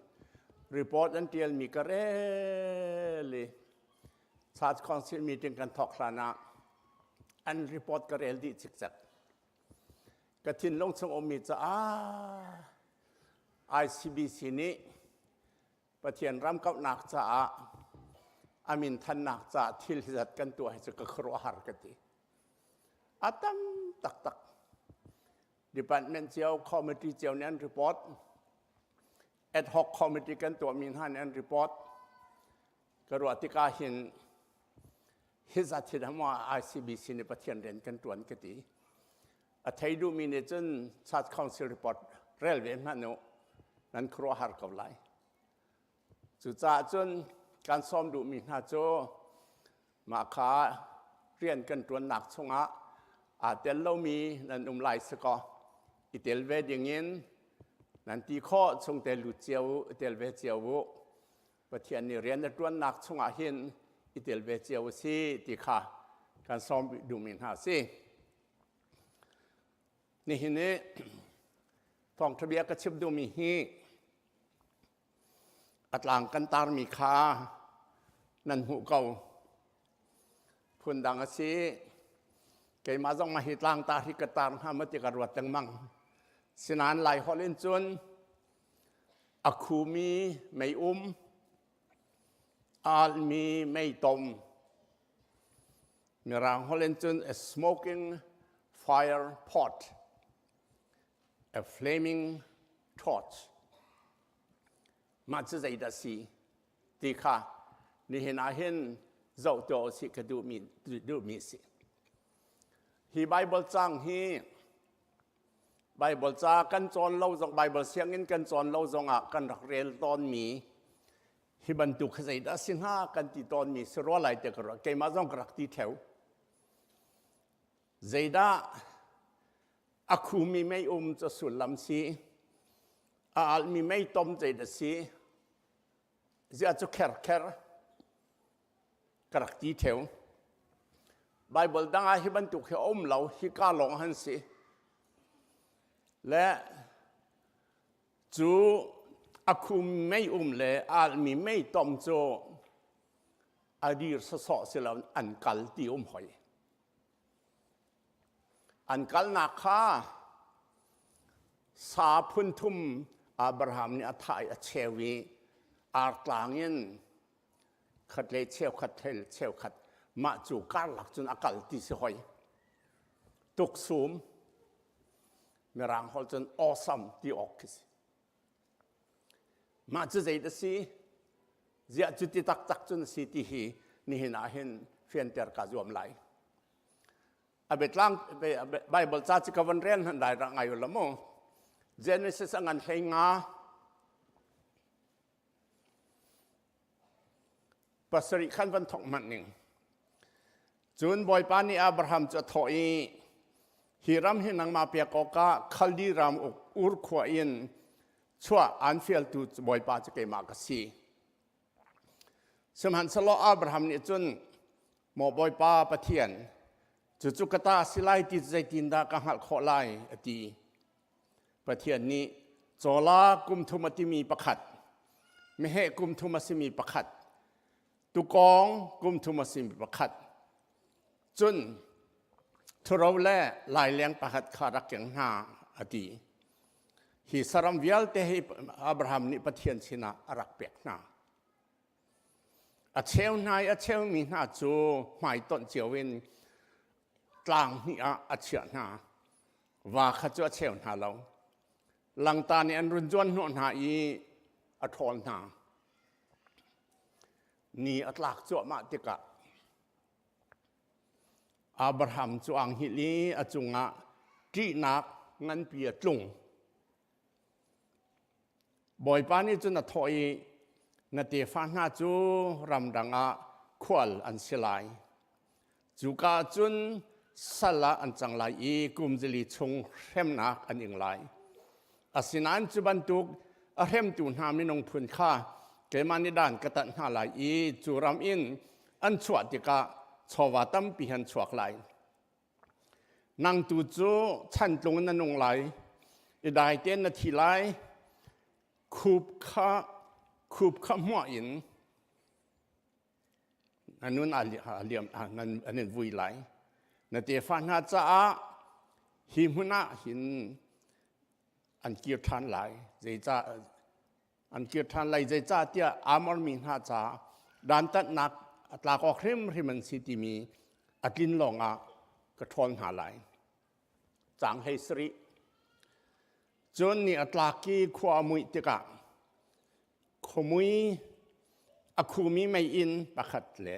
report an ṭialmi ka rel i Church Council meeting kan thawk hlan ah an report ka rel dih cikcek. Ka thinlung chung ummi caah ICBC nih Pathian ram kauhnak caah a min thannak caah thil hi zat kan tuah hi cu ka khuaruahhar ka ti. A tam taktak. Department cio, committee cio nih an report. Ad hoc committee kan tuahmi hna nih an report. Ka ruah tikah hin hi zat hi dah maw ICBC nih Pathian rian kan tuan ka ti. A thei duhmi nih cun Church Council report rel ve hmanh u. Nan khuaruahhar ko lai. Cucaah cun kan sawm duhmi hna cu Mah kha rian kan ṭuannak chungah aa tel lomi nan um lai si kaw i tel ve dingin nan ti khawh chung te lut cio u, i tel ve cio u. Pathian nih rian a ṭuannak chungah hin i tel ve cio u si ti kha kan sawm duhmi hna a si. Nihin i thawngṭha bia ka chim duhmi hi A tlang kan tarmi kha nan hmuh ko. Phundang a si. Keimah zong mah hi tlang tar hi ka tar hnga maw ti ka ruat lengmang. Sinain Lai holh in cun a khumi meium, a almi meitom, Mirang holh in cun a smoking fire pot. A flaming torch. Mah cu zeidah si ti kha nihin ah hin zoh tuah usih ka duhmi duhmi si. Hi Bible cang hi Bible ca kan cawn lo zong Bible sianginn kan cawn lo zongah kan rak rel tawnmi hi bantuk kha zeidah si hnga kan ti tawnmi si rua lai te ka ruah keimah zong ka rak ti theo. Zeidah a khumi mei um cu sullam si a almi mei tom zeidah si ziah cu kherkher ka rak ti theo Bible dang ah hi bantuk hi a um lo hi ka lawng han si le cu a khum mei um le almi mei tom cu a dir sawsawh si lo an kal ti um hoi An kalnak kha sa phunthum Abraham nih a thah i a cheu i artlang in khat le cheukhat thel cheukhat mah cu karlak cun a kal ti si hoi. Tuksum Mirang holh cun awesome ti awk khi si. Mah cu zei dah si? Ziah cu ti taktak cun a si ti hi nihin ah hin fianter kaa zuam lai. A biatlang Bible ca cu ka van rel hmanh lai rak ngai u la mu. Genesis a ngan hlei nga pasarih khan van thawk hmanh ning. Cun Bawipa nih Abraham cu a thawh i, Hi ram hi nangmah pek awkah Khaldi ram uk Ur khua in chuah aan fialtu Bawipa cu keimah ka si. Sihmanhsehlaw Abraham nih cun, Maw Bawipa Pathian, cucu ka ta a si lai ti cu zeitindah ka hngalh khawh lai, a ti. Pathian nih cawla kum thum a timi pakhat, meheh kum thum a simi pakhat, tukawng kum thum a simi pakhat, cun ṭhuro le laileng pakhat kha rak keng hna, a ti. Hi saram vialte hi Abraham nih Pathian sinah a rak pek hna. A cheu hna i a cheumi hna cu hmaitonh cio in. tlang hnih ah a chiah hna. Va kha cu a cheu hna lo. Langta nih an run zuan hnawh hna i a ṭhawl hna. Ni a tlak cuahmah tikah Abraham cu aa hngilh i a cungah ṭihnak nganpi a tlung. Bawipa nih cun a thawh i na tefa hna cu ramdang ah khual an si lai. Cuka ah cun sal ah an cang lai i kum zili chung hremnak an ing lai. Asinain cu bantuk a hremtu hna minung phun kha keimah nih dan ka tanh hna lai i cu ram in an chuah tikah chawva tampi han chuak lai. Nang tu cu chantlung in na nung lai i dai tein na thi lai. Khup kha khup kha hmuah in na nun a liam an in vui lai. Na tefa hna caah hi hmun ah hin an kir ṭhan lai. Zeicah an kir ṭhan lai zeicahtiah Amor mi hna ca dantatnak a tlak awk hrimhrim an si timi a tlin lawngah ka ṭhawl hna lai. Caang 17. Cun ni a tlak i khua a muih tikah khuamui a khumi meiinn pakhat le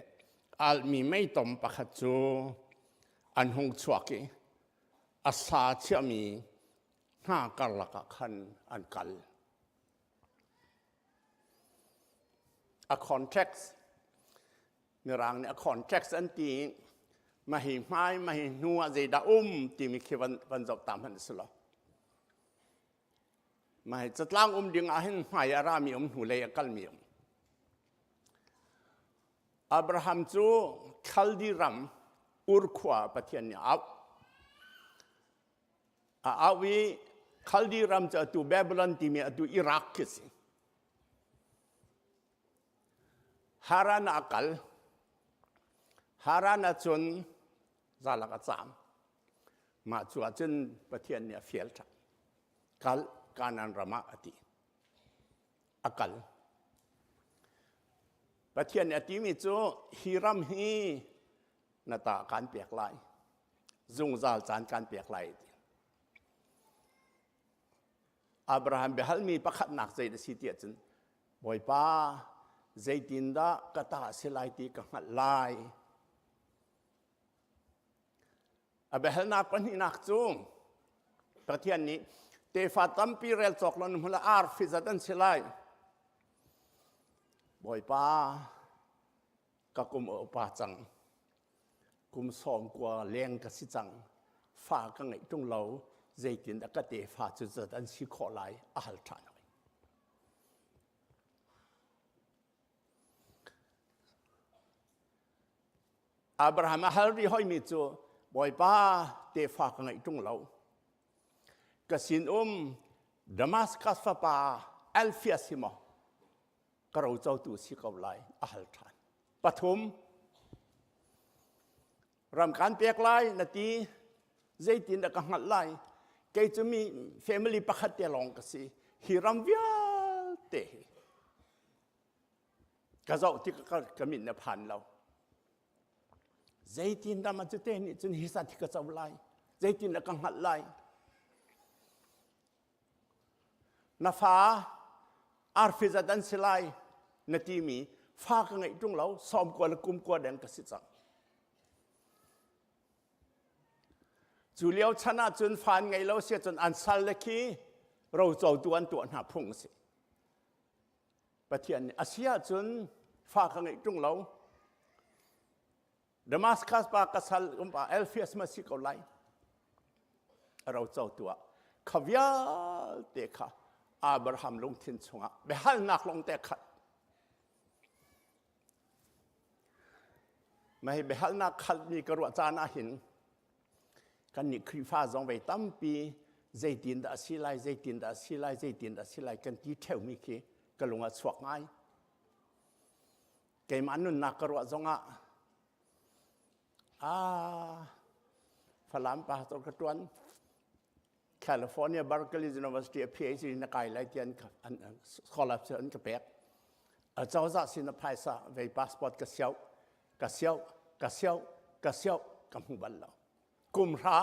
almi meitom pakhat cu an hung chuak i a sa chiahmi hna karlak ah khan an kal. A context Mirang nih a context an ti i mahi hmai mahi hnu ah zeidah um timi khi van, van zoh ta hmanh si lo. Mahi catlang um ding ah hin hmai a rami um hnu lei a kalmi um. Abraham cu Khaldi ram Ur khua Pathian nih a auh. A auh i Khaldi ram cu atu Babylon timi atu Iraq khi si. Haran ah a kal. Haran ah cun zalak a caam. Mah cu ah cun Pathian nih a fial ṭhan. Kal Kanaan ram ah a ti. A kal. Pathian nih a timi cu hi ram hi na ta kan pek lai. Zungzal caan kan pek lai ti. Abraham biahalmi pakhatnak zei a si tiah cun Bawipa zeitindah ka ta si lai ti ka hngalh lai. A biahalnak pahnihnak cu Pathian nih tefa tampi rel cawk lo hmul arfi zat an si lai. Bawipa ka kum a upa cang. Kum 90 leng ka si cang. Fa ka ngeih ṭung lo. Zeitindah ka tefa cu zat an si khawh lai a hal ṭhan. Abraham a hal rih hoimi cu Bawipa tefa ka ngeih ṭung lo. Ka sinum Damascus fapa Alphaeus hi maw ka rocotu si ko lai a hal ṭhan. Pathum, ram kan pek lai na ti zeitin dah ka hngalh lai kei cu mi family pakhat te lawng ka si hi ram vialte hi ka zoh tik ka, ka mit na phan lo zeitin dah ma cu te nih cun hi sat hi ka co lai zeitin dah ka hngalh lai Na fa arfi zat an si lai na timi fa ka ngeih ṭung lo 90 le kum kua deng ka si cang. Cu lio chan ah cun fa an ngei lo si cun an sal le khi rocotu an tuah hna phung a si. Pathian nih a si ahcun fa ka ngeih ṭung lo Damascus pa ka sal um pa Alphaeus ma si ko lai. A ro co tu ah kha vialte kha Abraham lungthin chungah biahalnak lawng te khat. Mah hi biahalnak khalmi ka ruah caan ah hin kan nih Khrihfa zong vei tampi zeitin dah a si lai, zeitin dah a si lai, zeitin dah a si lai kan ti ṭheumi khi ka lung a chuak ngai. Keimah nunnak ka ruah zongah ah Falam pastor ka tuan California Berkeley University a PhD na kai lai tian an scholarship an ka pek. A cozah sin a phaisa vei passport ka siau ka siau ka siau ka siau ka hmu bal lo. Kum hra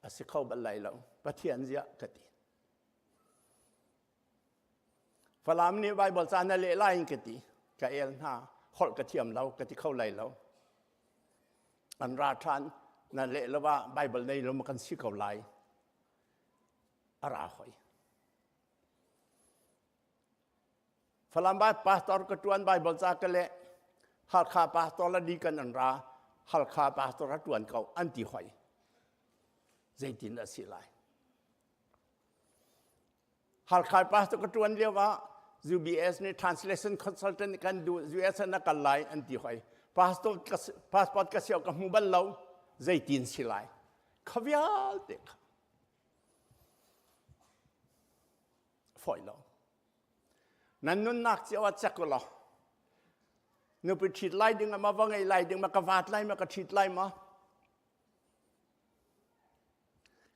a si kho bal lai lo. Pathian ziah ka ti. Falam nih Bible ca na leh lai in ka ti. Ka el hna. Holh ka thiam lo, ka ti kho lai lo. An ra ṭhan, na leh lo ah Bible nei lo ma kan si ko lai. A ra hoi. Falam bai pastor ka ṭuan Bible ca ka leh. Halkha pastor la deacon an ra. Halkha pastor a ṭuan ko an ti hoi. Zeitin a si lai? Halkha pastor ka ṭuan lio ah UBS nih translation consultant kan duh US na kal lai an ti hoi. Pastor passport ka siau ka hmu bal lo. Zeitin si lai? Kha vialte kha. Fawi lo. Nan nunnak cio ah cek u law nupi ṭhit lai ding ah ma va ngei lai ding ma ka vaat lai ma ka ṭhit lai ma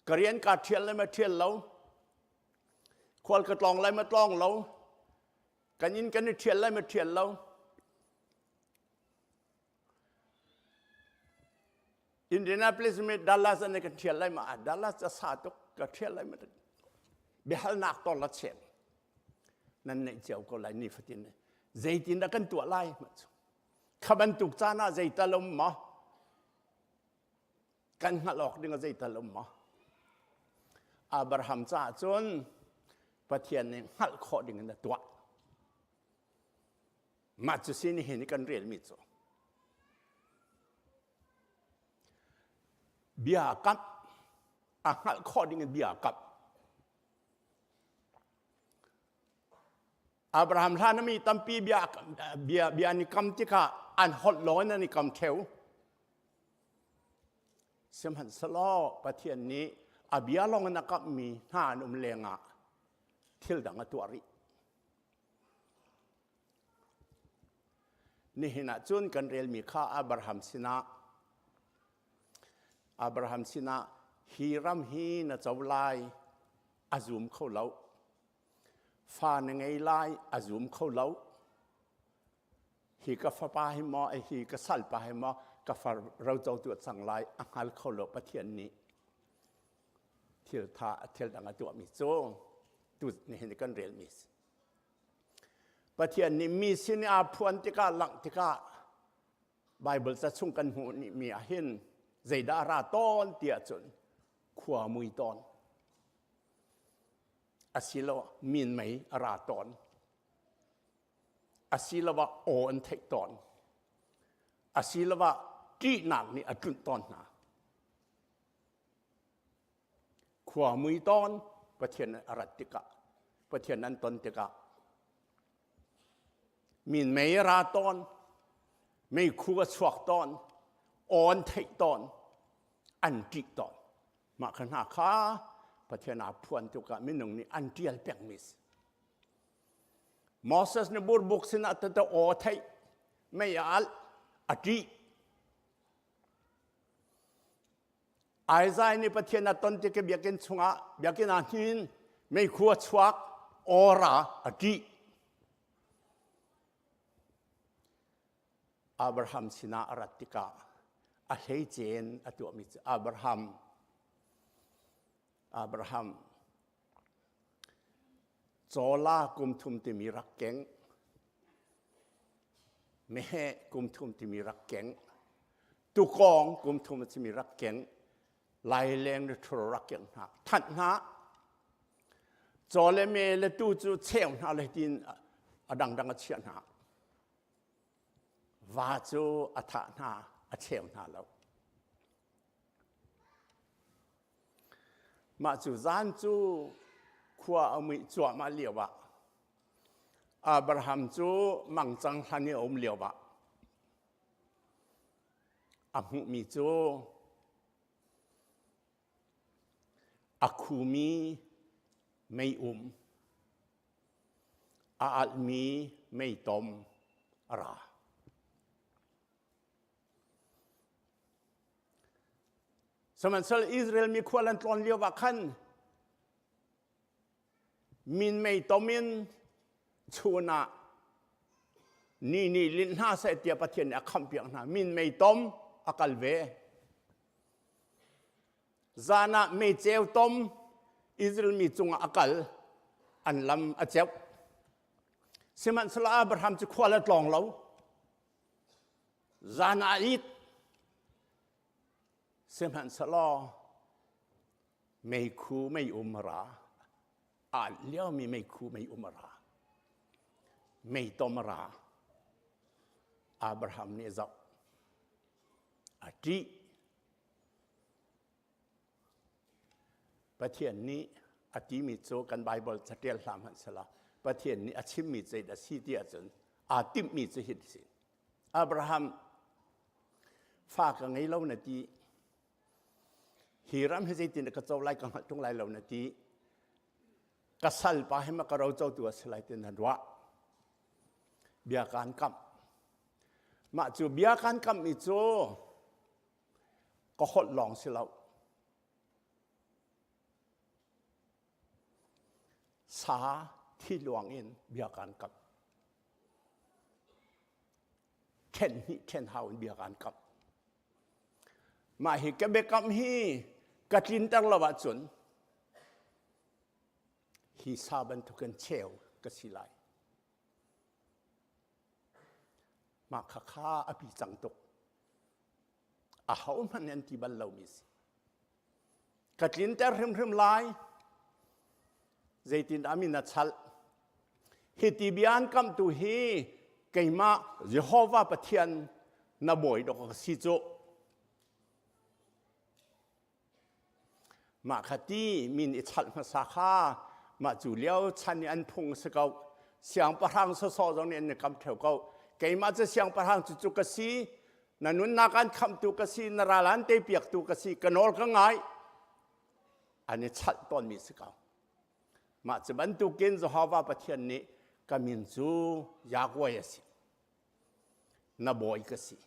ka rian kaa ṭhial lai ma ṭhial lo khual ka tlawng lai ma tlawng lo kan inn kan i ṭhial lai ma ṭhial lo Indianapolis mi Dallas an ka ṭhial lai ma Dallas a sa tuk ka ṭhial lai ma biahalnak ton la chem nan neih cio ko lai ni fatin zeitin dah kan tuah lai ma cu kha bantuk caan ah zeital um ma kan hngalh awk ding ah zeital um ma Abraham caah cun Pathian nih hngalh khawh ding in a tuah Mah cu si nihin i kan relmi cu bia kamh a hngalh khawh ding in bia kamh. Abraham hlan mi tampi bia bia bia an i kam tikah an holh lawng in an i kam theo. Sihmanhsehlaw Pathian nih a bia lawng in a kamhmi hna an um lengah thil dang a tuah rih. Nihin ah cun kan relmi kha Abraham sinah Abraham sinah hi ram hi na co lai a zum kho lo. Fa na ngei lai a zum kho lo. Hi ka fapa hi maw hi ka salpa hi maw ka far rocotu a cang lai a hngal kho lo Pathian nih thil tha thil dang a tuahmi cu tu nihin kan relmi si. Pathian nih mi sin i aa phuan tikah langh tikah Baibal ca chung kan hmuh mi ah hin zeidah a ra tawn ti ahcun khua mui tawn asiloah minmei a ra tawn asiloah aw an theih tawn asiloah ṭihnak nih a tlunh tawn hna Khua mui tawn Pathian a rat tikah, Pathian an ton tikah minmei a ra tawn, meikhu a chuak tawn, aw an theih tawn, an ṭih tawn. Mah kha hna kha Pathian aa phuan tukah minung nih an ṭial pengmi si. Moses nih burbuk sinah tete aw a theih, mei a alh, a ṭih. Isaiah nih Pathian a ton tik i biakinn chungah biakinn ah hnin meikhu a chuak awra a ṭih. Abraham sinah a rat tikah a hleicen a tuahmi cu Abraham Abraham cawla kum thum timi rak keng meheh kum thum timi rak keng tukawng kum thum a simi rak keng laileng le ṭhuro rak keng hna thanh hna caw le me le tu cu cheu hna le tiin a dangdang a chiah hna va cu a thah hna a cheu hna lo Mah cu zan cu khua a muih cuahmah lioah Abraham cu mangcang hlan i a um lioah a hmuhmi cu a khumi meium a alhmi meitom a ra. Sihmanhsehlaw Israel mi khual an tlawn lio ah khan minmei tom in chun ah ni nih linh hna seh tiah Pathian nih a khamhpiak hna. Minmei tom a kal ve. Zan ah meiceu tom Israel mi cungah a kal, an lam a ceuh. Sihmanhsehlaw Abraham cu khual a tlawng lo. Zan ah a it. Sihmanhsehlaw meikhu mei um a ra. Aa liomi meikhu mei um a ra. Meitom a ra. Abraham nih a zoh. A ṭih. Pathian nih a timi cu kan Baibal catial hlah hmanh sehla Pathian nih a chimmi zeidah a si ti ahcun aa timhmi cu hi a si. Abraham fa ka ngei lo na ti. Hi ram hi zeitin ka co lai ka hngalh ṭung lai lo na ti. Ka salpa hi ma ka ro cotu a si lai ti na ruah. Bia kaan kamh. Mah cu bia kaan kamhmi cu ka holh lawng si lo. Sa thi luang in bia kaan kamh. Ṭhen hnih ṭhen hau in bia kaan kamh. Mah hi ka biakam hi ka tlinter lo ahcun hi sa bantukin cheu ka si lai. Mah khakha a pi cang tuk. Ahohmanh nih an ti bal lomi si. Ka tlinter hrimhrim lai. Zeitindah min a chalh? Hi ti bia an kamhtu hi keimah Jehovah Pathian na bawi dawk ka si cu. Mah kha ti min i chalh hmasa kha mah cu lio chan i an phung a si ko. Siangpahrang sawsawh zong nih an i kam ṭheo ko. Keimah cu siangpahrang cu cu ka si, na nunnak an khamhtu ka si, na ral an teipiaktu ka si, ka nawl ka ngai. An i chalh tawnmi si ko. Mah cu bantukin Jehovah Pathian nih ka min cu Yahweh a si. Na bawi ka si.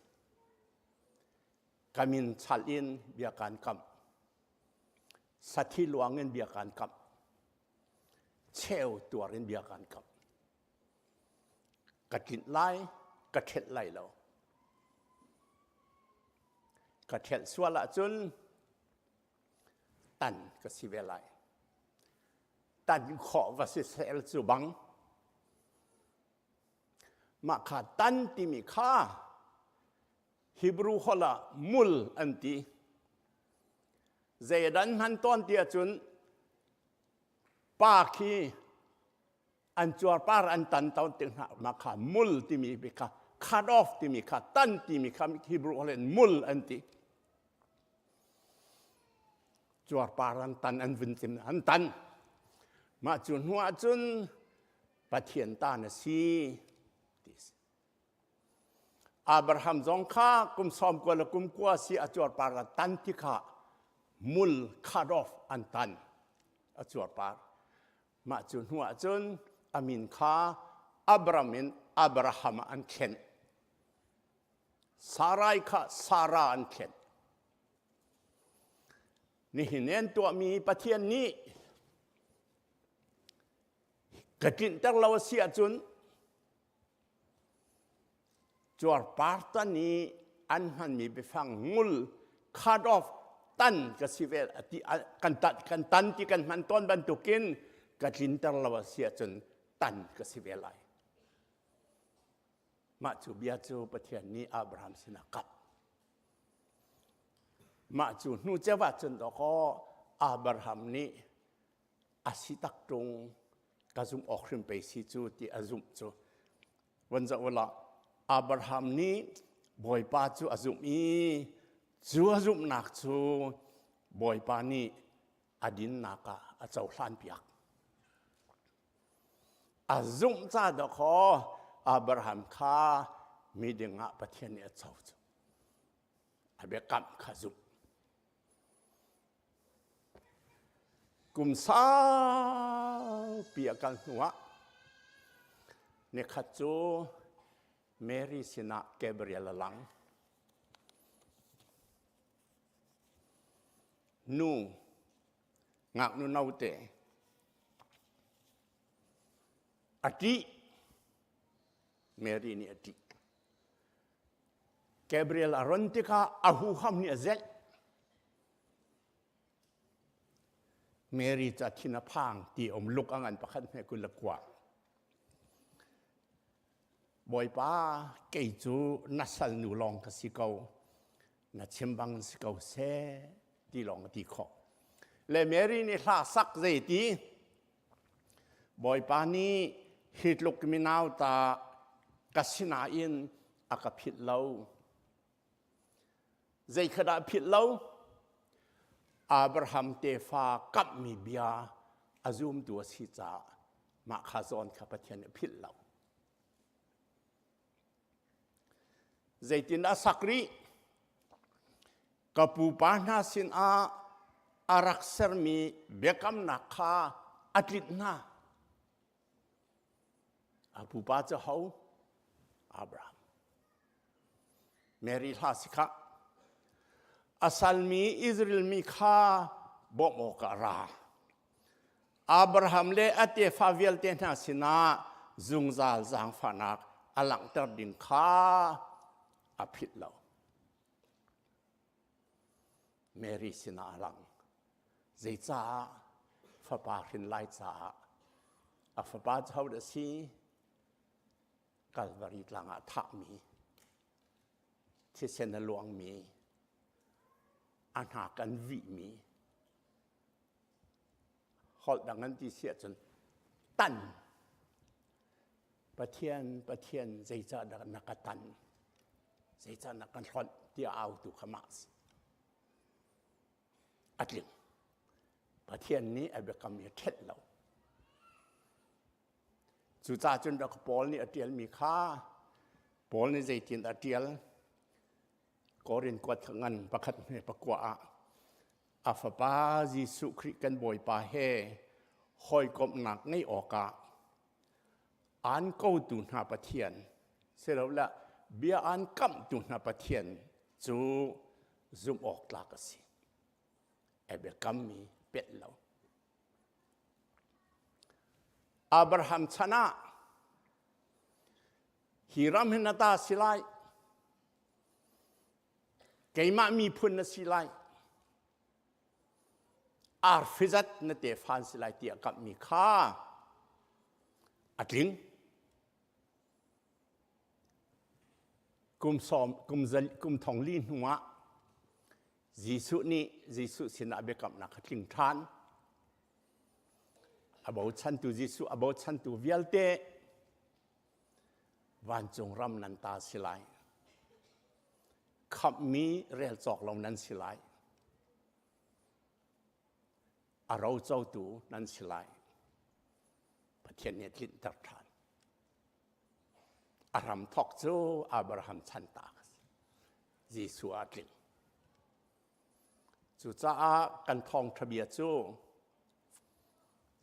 Ka min chalh in bia kaan kamh. Sathi luang in bia kaan kamh. Cheu tuar in bia kaan kamh. Ka tlinh lai, ka ṭhelh lai lo. Ka ṭhelh sual ahcun tan ka si ve lai. Tan khawh va si sel cu bang. Mah kha tan timi kha Hebrew holh ah mul an ti. Zeidan hman tawn ti ahcun pa khi an cuarpar an tan tawn ti hna mah kha mul timi kha cut off timi kha tan timi kha Hebrew holh in mul an ti. Cuarpar an tan an vun cim an tan. Mah cu hnu ahcun Pathian ta na si ti si. Abraham zong kha kum sawm kua le kum kua si a cuarpar a tan ti kha mul cut off an tan a cuarpar. Mah cu hnu ah cun a min kha Abram in Abraham ah an thlen. Sarai kha Sarah an thlen. Nihin an tuahmi Pathian nih ka tlinhter lo a si ahcun Cuarpar tan i an hmanmi biafang ngul cut off tan ka si ve ti kan tan kan tan ti kan hman tawn bantukin ka tlinter lo a si ahcun tan ka si ve lai. Mah cu bia cu Pathian nih Abraham sinah kap. Mah cu hnu ceu ahcun dawkaw Abraham nih a si tak ṭung ka zumh awk hrim pei si cu ti a zumh cu van zoh ula Abraham nih Bawipa cu a zumh i cu a zumhnak cu Bawipa nih a dinnak ah a cohlan piak a zumh ca dawkaw Abraham kha miding ah Pathian nih a co cu a biakamh kha zumh Kum saupi a kal hnuah nikhat cu Mary sinah Gabriel a lang. Nu, ngaknu note, a ṭih. Mary nih a ṭih. Gabriel a ron tikah a huham nih a zelh. Mary cu a thin a phang ti um luk a ngan pakhat hme 29. Bawipa, kei cu na salnu lawng ka si ko. Na chim bang si ko seh ti lawng a ti khawh. Le Mary nih hla sak zei ti? Bawipa nih hi tluk minau ta ka sinain a ka philh lo. Zei kha dah philh lo? Abraham tefa kamhmi bia a zumtu a si caah mah kha zawn kha Pathian nih philh lo. Zeitindah sak rih? Ka pupa hna sinah a rak sermi biakamnak kha a tlinh hna. A pupa cu ho? Abraham. Mary hla si khah. A salmi Israel mi kha bawmh awkah ra. Abraham le a tefa vialte hna sinah zungzal zaangfahnak a langhter ding kha a philh lo. Mary sinah a lang. Zeicah fapa hrin lai caah a fapa cu hodah a si? Kalvari tlang ah thahmi, thisen a luangmi, a hnak an vihmi, holh dang an ti si ahcun tan. Pathian, Pathian, zeicahdah na ka tan? Zeicah na kan hlonh tiah autu kha mah si. A tling. Pathian nih a biakam hi a ṭhelh lo. Cucaah cun rak Paul nih a ṭialmi kha Paul nih zeitin a ṭial? Korin kuat ngan pakhat hme pakua ah a fapa Jesuh Khrih kan Bawipa he hawikomhnak ngeih awkah aan kotu hna Pathian silole bia aan kamhtu hna Pathian cu zumh awk tlak a si. A biakammi pet lo. Abraham chan ah hi ram hi na ta si lai keimah miphun na si lai arfizat na tefa an si lai tiah kamhmi kha a tling kum sawm kum zal kum thong li hnu ah Jesuh nih Jesuh sinah biakamnak kha tling ṭhan a bochantu Jesuh a bochantu vialte vancung ram nan ta si lai khamhmi rel cawk lo nan si lai a rocotu nan si lai Pathian nih a tlinter ṭhan a ram thawk cu Abraham chan ta Jesuh ah a tling cucaah kan thawngṭha bia cu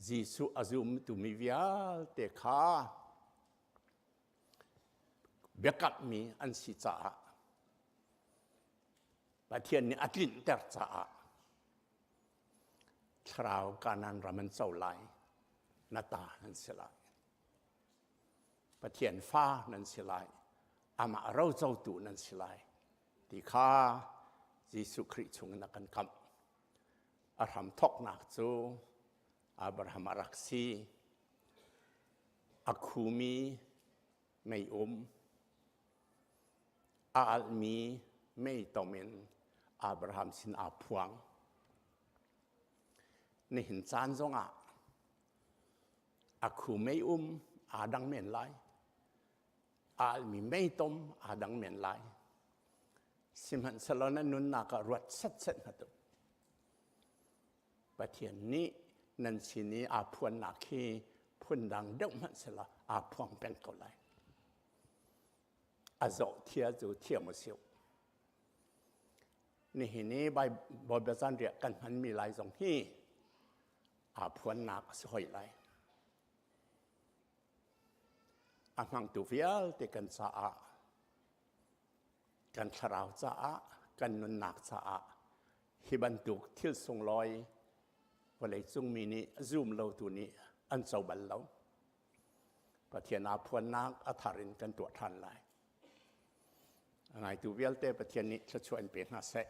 Jesuh a zumtu mi vialte kha biakammi an si caah Pathian nih a tlinter caah thlarau Kanaan ram an co lai na ta nan si lai Pathian fa nan si lai amah rocotu nan si lai ti kha Jesuh Khrih chungin a kan kamh a hram thawknak cu Abraham a rak si a khumi mei um a alhmi mei tom in Abraham sin aa phuang nihin caan zongah a khu mei um aa dang men lai a alhmi mei tom aa dang men lai sihmanhsehlaw na nunnak ah ruat setset hna tu Pathian nih nan sin i aa phuannak hi phundang deuh hmanh selaw aa phuang peng ko lai. A zoh thia cu thiam a si. Nihin i Bawipa zanriah kan hmanmi lai zong hi aa phuannak a si hoi lai. A hmangtu vialte kan caah kan thlarau caah kan nunnak caah hi bantuk thil sunglawi vawleicung mi nih zum lotu nih an co bal lo. Pathian aa phuannak a thar in kan tuah ṭhan lai. A ngaitu vialte Pathian nih thluachuah in pe hna seh.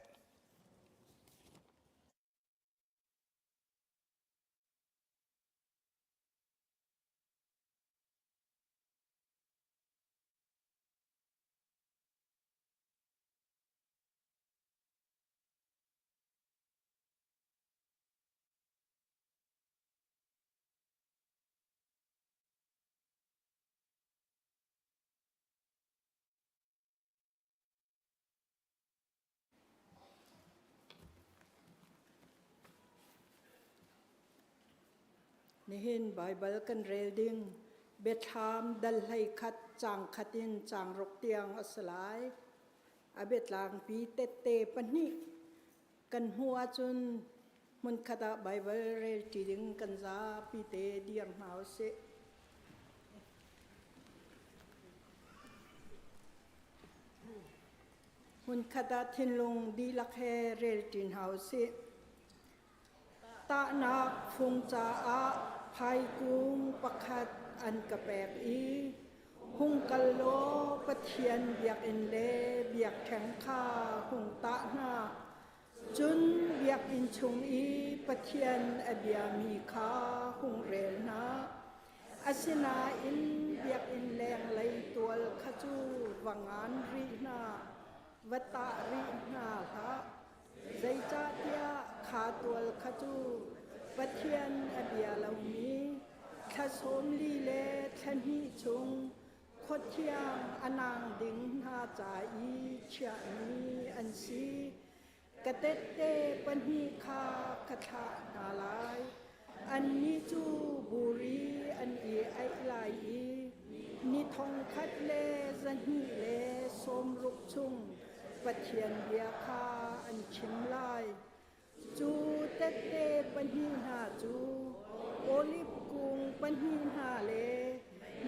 Nihin Baibal kan rel ding Biathlam dal 11 caang khat in caang ruk tiang a si lai. A biatlangpi tette pahnih kan hmuh ahcun hmunkhat ah Baibal relṭi ding kan zapi te dir hna usih. Hmunkhat ah thinlung dihlak he relṭi hna usih. Tahnak fung caah phaikung pakhat an ka pek i hung kal law Pathian biakinn le biakṭheng kha hung tah hna. Cun biakinn chung i Pathian a biami kha hung rel hna. Asinain biakinn lenglei tual kha cu va ngan rih hna, va tah rih hna hlah. Zeicahtiah kha tual kha cu Pathian a bia lomi thla 40 le thla hnih chung khuathiang a nang ding hna ca i chiahmi an si. Ka tette pahnih kha ka thlah hna lai. Annih cu buri an i aih lai i ni thong khat le 260 chung Pathian bia kha an chim lai. Cu tette pahnih hna cu oliv kung pahnih hna le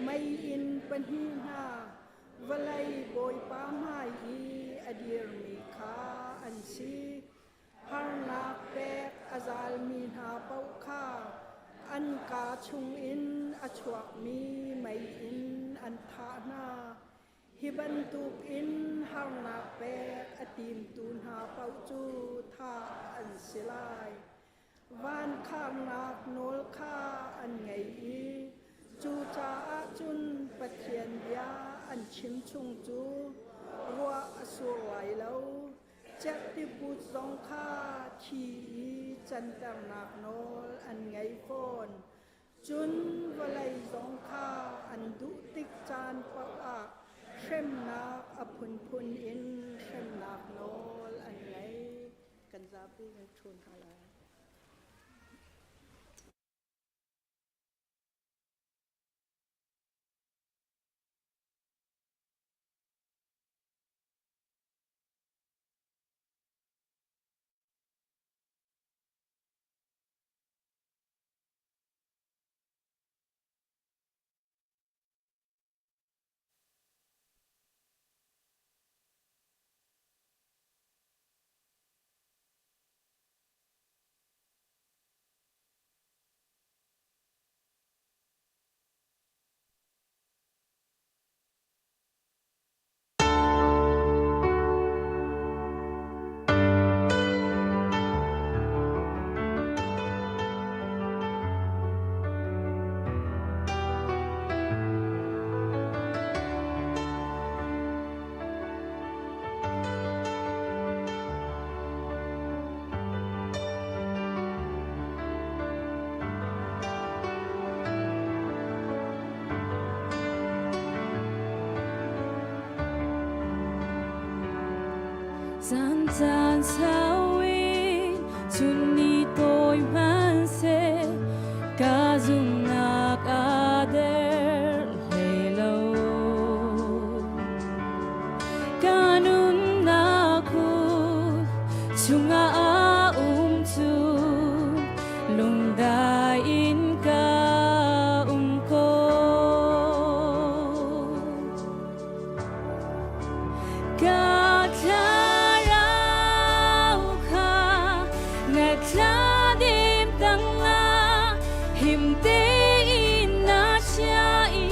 meiinn pahnih hna vawlei Bawipa hmai i a dirmi kha an si. Harnak pek a zalmi hna paoh kha an kaa chungin a chuakmi mei in an thah hna. Hi bantukin harnak pek a timtu hna paoh cu thah an si lai. Van kharnak nawl kha an ngei i cucaah cun Pathian bia an chim chung cu ruah a sur lai lo. Cerhtiput zong kha thi i canternak nawl an ngei fawn. Cun vawlei zong kha an duh tik caan paoh ah hremnak a phunphun in hremnak nawl an ngei. Kan zapi kan ṭhu hna lai. Zan caan sau in chun ni tawi hmanhseh ka zumhnak a der hlei lo. Ka nunnak kut chungah a um cu lungdai in ka um ko. Ka thlarau kha na thladem tangah him tein na chia i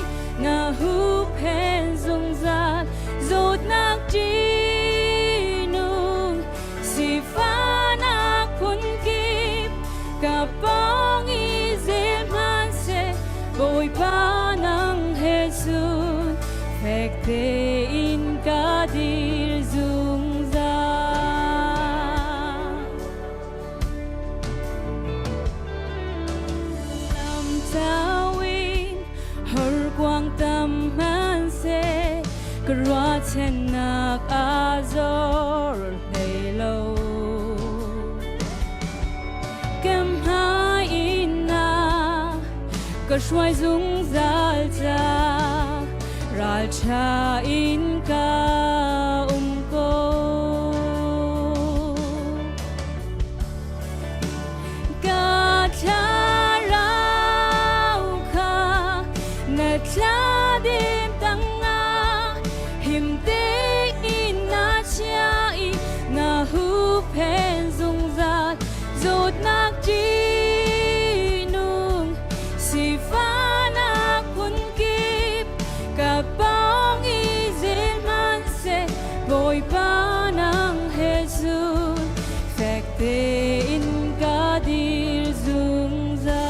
na huhphenh zungzal zawtnak ṭihnung sifahnak phunkip ka pawng i zel hmanhseh Bawipa nang he cun fek tein ka dir zungzal. Lam tawin horkuang tam hmanhseh ka ruahchannak a zor hlei lo. Kan hmai in na ka hruai zungzal ca ralṭha in ka um ko. Ka thlarau kha na thladem tangah him tein na chia i na huhphenh zungzal zawtnak ṭihnung sifahnak phunkip ka pawng i zel hmanhseh Bawipa nang he cun fek tein ka dir zungzal.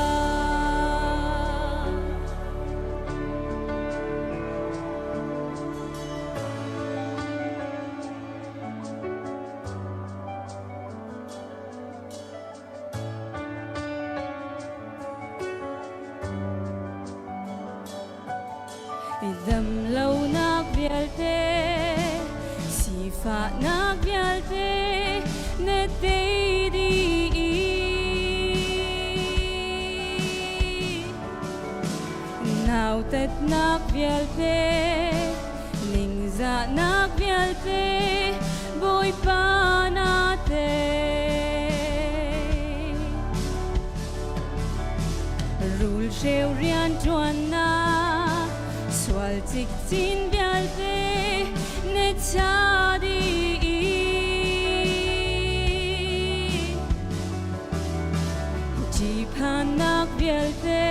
I damlonak vialte, sifahnak vialte na tei dih. Nautatnak vialte, ningzahnak vialte, Bawipa na tei. Rulhreu rianṭuannak, sual cikcin vialte na cha dih. Ṭihphannak vialte,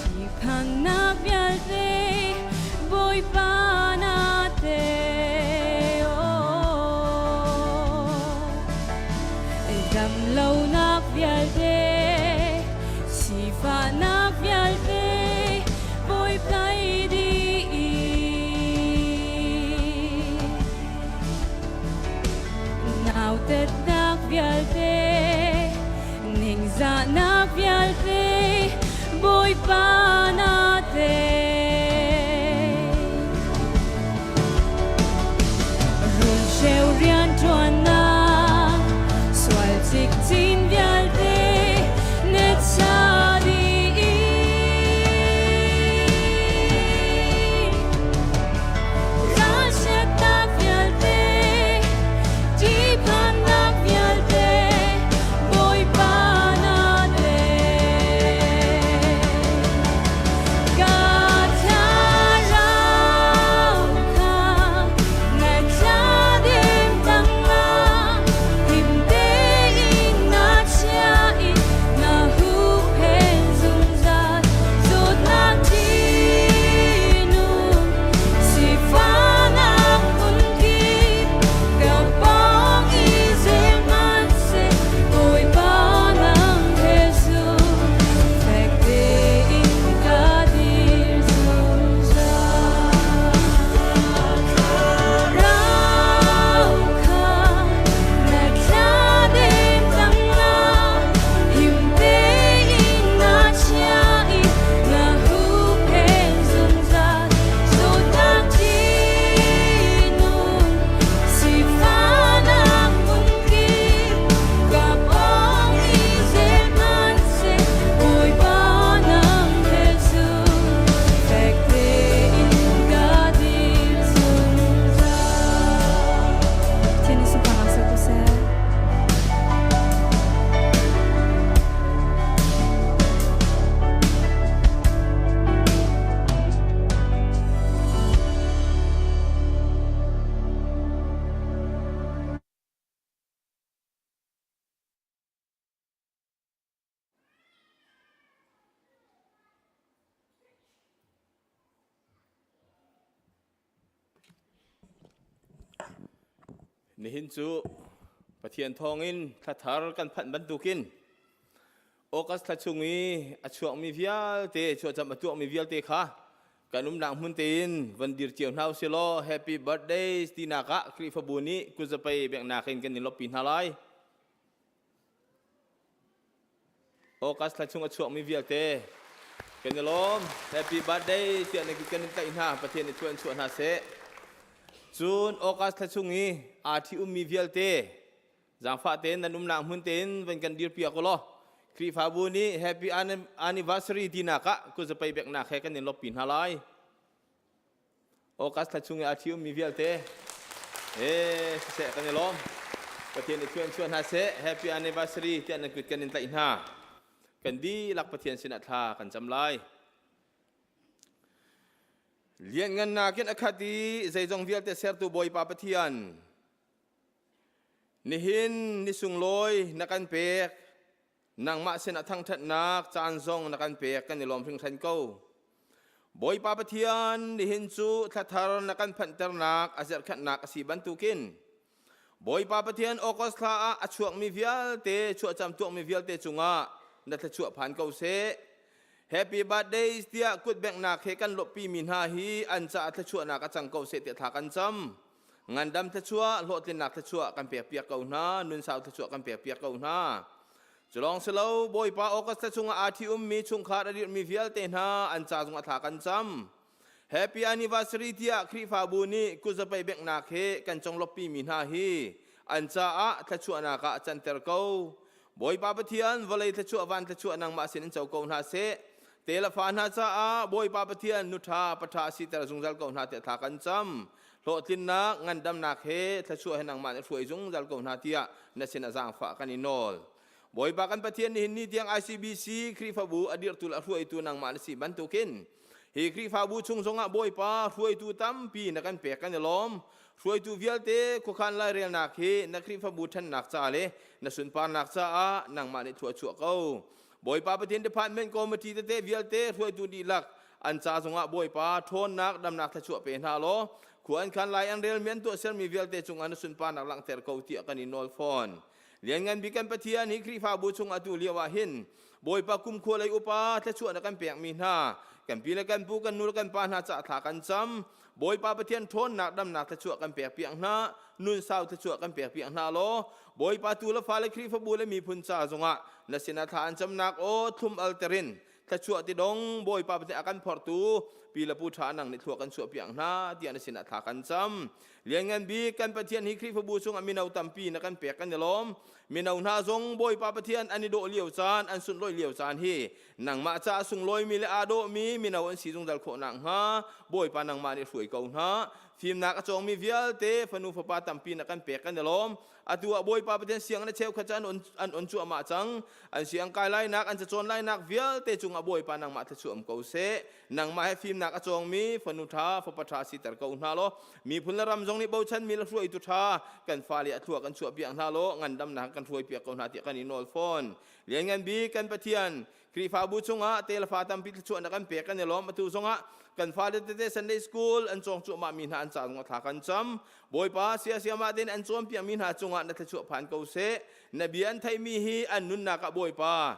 ṭihphannak vialte, Bawipa na tei. Oh. Damlonak vialte, sifahnak vialte, Bawipa i dih. Nautatnak vialte, ningzahnak vialte, Bawipa na tei. Rulhreu rianṭuannak, sual cikcin vialte, na cha dih. Ralchiatnak vialte, ṭihphannak vialte, Bawipa na tei. Ka thlarau kha na thladem tangah him tein na chia i na huhphenh zungzal zawtnak ṭihnung sifahnak phunkip ka pawng i zel hmanhseh Bawipa nang he cun fek tein ka dir zungzal. Rau kha na thladem tangah him tein na chia i na huhphenh zungzal zawtnak ṭihnung sifahnak phunkip ka pawng i zel hmanhseh Bawipa nang he cun fek tein ka dir zungzal. Pathian nih sunparnak ser ko seh. Nihin cu Pathian thawngin thla thar kan phanh bantukin August thla chung i a chuakmi vialte chuahcam a tuahmi vialte kha kan umnak hmun tein van dir cio hna usih law happy birthday tinak ah Khrihfabu nih kuzapei biaknak in kan i lawmhpi hna lai. August thla chung a chuakmi vialte kan i lawm. Happy birthday tiah na kan in tlaih hna. Pathian nih thua in chuah hna seh. Cun August thla chung i aa ṭhi ummi vialte zaangfah tein nan umnak hmun tein van kan dirpiak u law. Khrihfabu nih happy anniversary tinak ah kuzapei beknak he kan in lawmhpi hna lai. August thla chung i aa ṭhiummi vialte ee siseh kan i lawm. Pathian i thuan chuah hna seh. Happy anniversary tiah nan kut kan in tlaih hna. Kan dihlak Pathian sinah thla kan cam lai. Lianngannak in a khat i zeizong vialte sertu Bawipa Pathian, nihin ni sunglawi na kan pek, nangmah sinah thangṭhatnak caan zong na kan pek kan i lawm hringhran ko. Bawipa Pathian, nihin cu thla thar na kan phanhternak a zerhkhanhnak a si bantukin Bawipa Pathian August thla ah a chuakmi vialte, chuahcam tuakmi vialte cungah na thluachuah phan ko seh. Happy birthday tiah kutbenghnak he kan lawmhpi mi hna hi an caah thluachuahnak a cang ko seh tiah thla kan cam. Ngandam thluachuah, hlawhtlinnak thluachuah kan pekpiak ko hna, nunsau thluachuah kan pekpiak ko hna. Culawng si lo, Bawipa August thla chungah aa ṭhi-ummi chungkhar a dirhmi vialte hna an ca zongah thla kan cam. Happy anniversary tiah Khrihfabu nih kuzapei benghnak he kan conglawppi mi hna hi an caah thluachuahnak ah canter ko. Bawipa Pathian vawlei thluachuah van thluachuah nangmah sin in co ko hna seh. Te le fa hna caah Bawipa Pathian nu ṭha pa ṭha siter zungzal ko hna tiah thla kan cam. Hlawhtlinnak ngandamnak he thluachuah he nangmah nih hruai zungzal ko hna tiah na sin ah zaangfah kan i nawl. Bawipa kan Pathian nihin ni tiang ICBC Khrihfabu a dirhtu le a hruaitu nangmah na si bantukin hi Khrihfabu chung zongah Bawipa hruaitu tampi na kan pek kan i lawm. Hruaitu vialte khuakhan lairelnak hi na Khrihfabu ṭhannak ca le na sunparnak caah nangmah nih thlua chuah ko. Bawipa Pathian department committee tete vialte hruaitu dihlak an ca zongah Bawipa ṭhawnnak damnak thluachuah pe hna law khua an khan lai an relmi an tuahsermi vialte cungah na sunparnak langhter ko tiah kan i nawl fawn. Lianngan bik kan Pathian hi Khrihfabu chung atu lio ah hin Bawipa kumkhua lei upa thluachuah na kan pekmi hna kan pi le kan pu kan nu le kan pa hna caah thla kan cam. Bawipa Pathian ṭhawnnak damnak thluachuah kan pek piak hna nun sau thluachuah kan pek piak hna law Bawipa tu le fale Khrihfabu le miphun ca zongah na sinah thla an camnak aw thlum alter in thluachuah ti dong Bawipa Pathian a kan phortu pi le pu ṭha nang nih thlua kan chuah piak hna tiah na sinah thla kan cam. Lianngan bik kan Pathian hi Khrihfabu chungah mino tampi na kan pek kan i lawm. Mino hna zong Bawipa Pathian an i dawh lio caan, an sunlawih lio caan hi nangmah caah sunglawimi le aa dawhmi mino an si zungzal khawh nakhnga Bawipa nangmah nih hruai ko hna. Fimnak a cawngmi vialte fanu fapa tampi na kan pek kan i lawm. Atu ah Bawipa Pathian sianginn a cheukhat cu an on cuahmah cang. An siang kai lainak, an cacawn lainak vialte cungah Bawipa nangmah thluachuah um ko seh. Nangmah he fimnak a cawngmi fanu ṭha, fapa ṭha siter ko hna law miphun le ram zong nih bochanmi le hruaitu ṭha kan fale a thlua kan chuahpiak hna law ngandamnak kan hruaipiak ko hna tiah kan i nawl fawn. Lianngan bik kan Pathian, Khrihfabu chungah te le fa tampi thluachuah na kan pek kan i lawm. Atu zongah kan fale tete Sunday school an cawng cuahmah mi hna an ca zongah thla kan cam. Bawipa siasiamah tein an cawnpiak mi hna cungah na thluachuah phan ko seh. Na bia an theihmi hi an nunnak ah Bawipa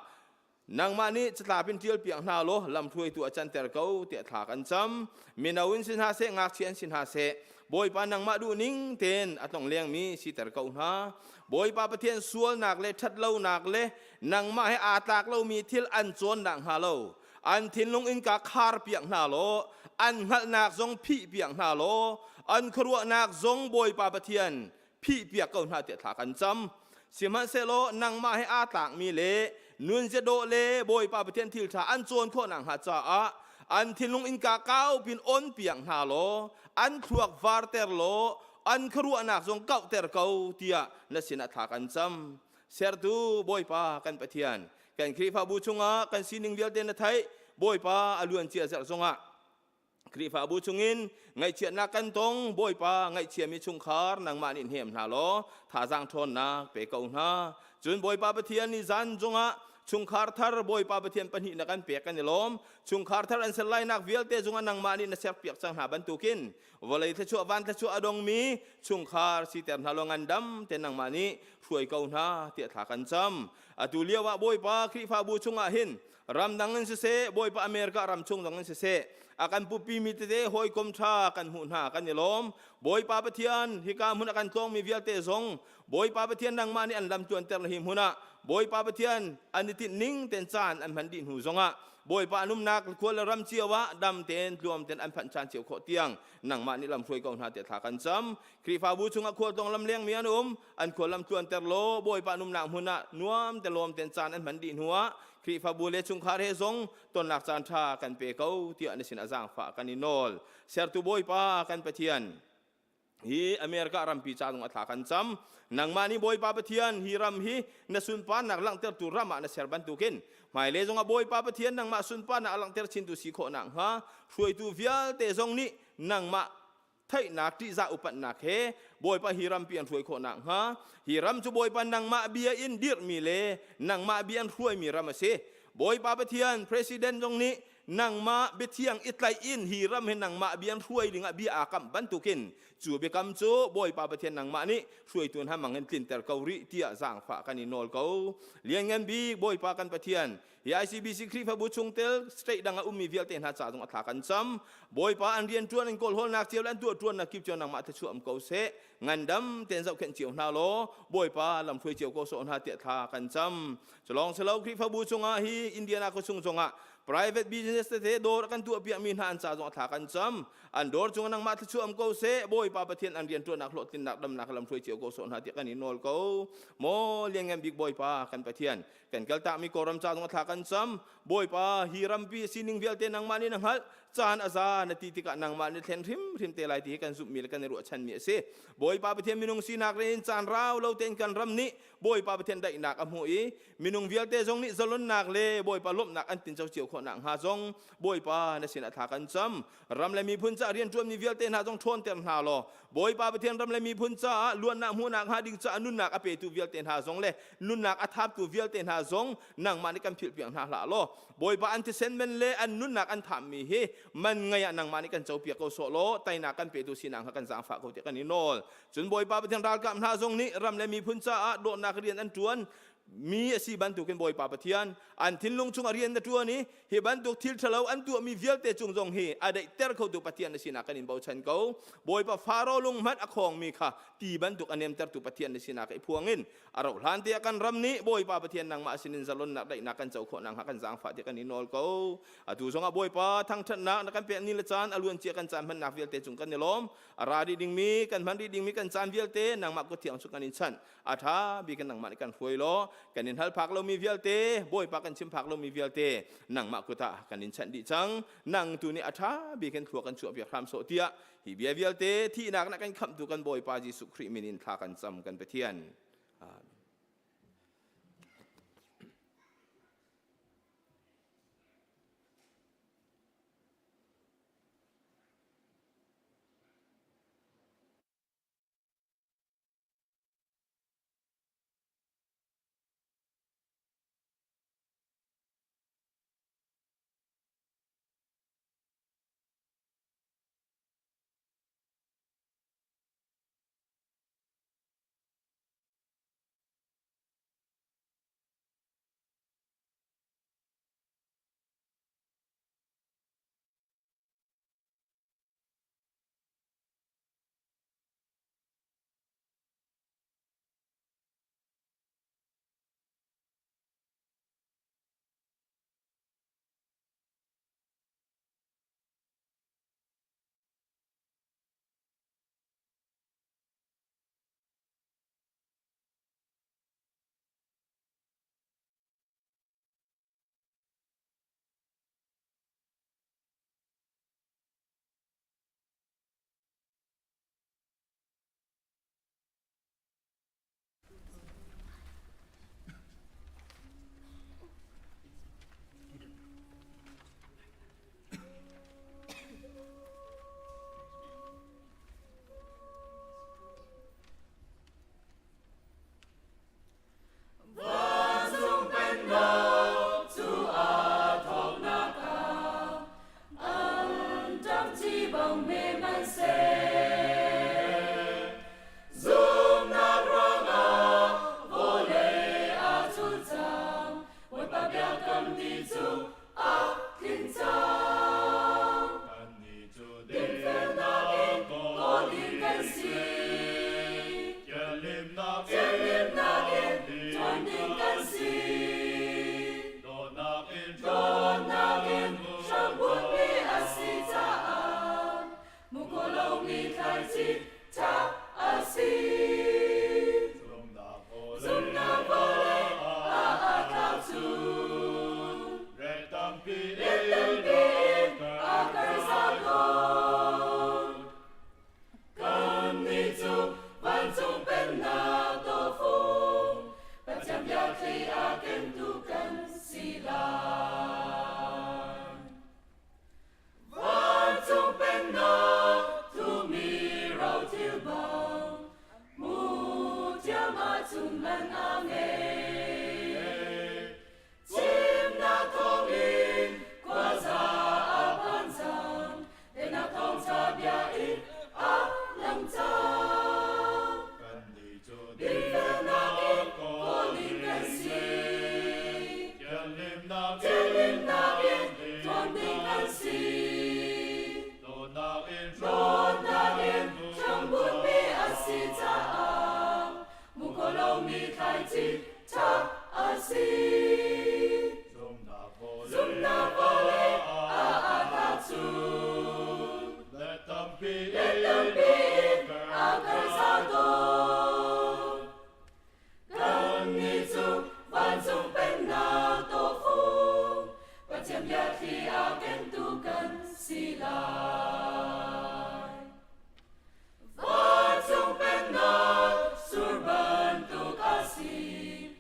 Nangmah nih catlap in ṭial piak hna law lamhruaitu a canter ko tiah thla kan cam. Mino in si hna seh, ngakchia in si hna seh, Bawipa nangmah duhning tein a tlonglengmi siter ko hna. Bawipa Pathian sualnak le ṭhatlonak le nangmah he aa tlak lomi thil an cawn nakhnga lo, an thinlung innka khar piak hna law, an hngalhnak zong phih piak hna law, an khuaruahnak zong Bawipa Pathian phihpiak ko hna tiah thla kan cam. Sihmanhsehlaw nangmah he aa tlakmi le nunzia dawh le Bawipa Pathian thil ṭha an cawn khawh nakhnga caah an thinlung innka kau pin on piak hna law an thluak varter law an khuaruahnak zong kauhter ko tiah na sinah thla kan cam. Sertu Bawipa kan Pathian, kan Khrihfabu chungah kan sining vialte na theih, Bawipa a luancia zarh zongah Khrihfabu chungin ngaihchiatnak kan tong Bawipa ngaihchiami chungkhar nangmah nih hnem hna law thazaang ṭhawnnak pe ko hna. Cun Bawipa Pathian nih zan zongah chungkhar thar Bawipa Pathian pahnih na kan pek kan i lawm. Chungkhar thar an ser lainak vialte zongah nangmah nih na serpiak cang hna bantukin vawlei thluachuah van thluachuah a dongmi chungkhar siter hna law ngandam te nangmah nih hruai ko hna tiah thla kan cam. Atu lio ah Bawipa Khrihfabu chungah hin Ramdang in siseh, Bawipa America ram chung zong in siseh, a kan pupimi tete hawikom ṭha kan hmuh hna kan i lawm. Bawipa Pathian, hika hmun a kan tlawngmi vialte zong Bawipa Pathian nangmah nih an lam tluanter hi hmun ah Bawipa Pathian an i tinh ning ten caan an hman dih hnu zongah Bawipa an umnak khua le ram cio ah dam tein tluam tein an phanh caan cio khawh tiang nangmah nih lam hruai ko hna tiah thla kan cam. Khrihfabu chungah khualtlawng lam lengmi an um, an khual lam tluanter law Bawipa an umnak hmun ah nuam te lawm ten caan an hman dih hnu ah Khrihfabu le chungkhar he zong tonnak caan ṭha kan pe ko tiah na sin a zaangfah kan i nawl. Sertu Bawipa kan Pathian, hi America rampi ca zong a thla kan cam. Nangmah nih Bawipa Pathian hi ram hi na sunparnak langhtertu ram ah na ser bantukin hmailei zongah Bawipa Pathian nangmah sunparnak a langhter chintu si khawh nakhnga hruaitu vialte zong nih nangmah theihnak ṭihzah upatnak he Bawipa hi rampi an hruai khawh nakhnga hi ram cu Bawipa nangmah bia in dirhmi le nangmah bia an hruaimi ram a si. Bawipa Pathian President zong nih nangmah biathiang i tlaih in hi ram hi nangmah bia an hruai dingah bia aa kamh bantukin cu biakam cu Bawipa Pathian nangmah nih hruaitu hna mang in tlinter ko rih tiah zaangfah kan i nawl ko. Lianngan bik Bawipa kan Pathian, hi ICBC Khrihfabu chungtel state dang a ummi vialte hna ca zong a thla kan cam. Bawipa an rian ṭuan an kawlhawlnak cio le an tuah ṭuannak kip cio nangmah thluachuah um ko seh. Ngandam tein zohkhenh cio hna law Bawipa lamhruai cio ko sawh hna tiah thla kan cam. Culawng silo Khrihfabu chungah hi Indiana khuachung zongah private business tete dawr kan tuahpiakmi hna an ca zong a thla kan cam. An dawr cungah nangmah thluachuah um ko seh. Bawipa Pathian an rianṭuannak hlawhtlinnak damnak lamhruai cio ko sawh hna tiah kan i nawl ko. Maw lianngan bik Bawipa kan Pathian, kan kaltakmi Kawlram ca zong a thla kan cam. Bawipa hi rampi sining vialte nangmah nih na hngalh. Caan a za na ti tikah nangmah nih thlen hrimhrim te lai ti hi kan zumhmi le kan i ruahchanmi a si. Bawipa Pathian minung sinak in caan rau lo tein kan ram nih Bawipa Pathian daihnak a hmu i minung vialte zong nih zalonnak le Bawipa lawmhnak an tinco cio khawh nakhnga zong Bawipa na sinah thla kan cam. Ram le miphun caah rianṭuanmi vialte hna zong ṭhawnter hna law Bawipa Pathian ram le miphun caah luatnak hmuhnak hnga ding caah nunnak a petu vialte hna zong le nunnak a thaptu vialte hna zong nangmah nih kan philhpiak hna hlah law Bawipa an thisen men le an nunnak an thahmi hi man ngei ah nangmah nih kan copiak ko sawh law teinak kan petu sinak kha kan zaangfah ko tiah kan i nawl. Cun Bawipa Pathian ralkap hna zong nih ram le miphun caah dawtnak rian an ṭuan mi a si bantukin Bawipa Pathian an thinlung chungah rian na ṭuan i hi bantuk thil ṭhalo an tuahmi vialte cung zong hi a daihter khotu Pathian na sinak kan in bochan ko. Bawipa Faro lung hmanh a khawngmi kha ti bantuk a nemtertu Pathian na sinak i phuang in a rauh hlan tiah kan ram nih Bawipa Pathian nangmah sinin zalonnak daihnak kan co khawh nakhnga kan zaangfah tiah kan i nawl ko. Atu zongah Bawipa thangṭhatnak na kan pek ni le caan a luancia kan caan hmannak vialte cung kan i lawm. A ra rih dingmi kan hman rih dingmi kan caan vialte nangmah kut thiang cu kan in chanh. A ṭha bik in nangmah nih kan hruai law kan in hal phak lomi vialte Bawipa kan chim phak lomi vialte nangmah kut ah kan in chanh dih cang. Nang tu nih a ṭha bik in thlua kan chuahpiak hram sawh tiah hi bia vialte thihnak na kan khamhtu kan Bawipa Jesuh Khrih min in thla kan cam kan Pathian. Amen. si lai. Vancung pennak sur bantuk a si,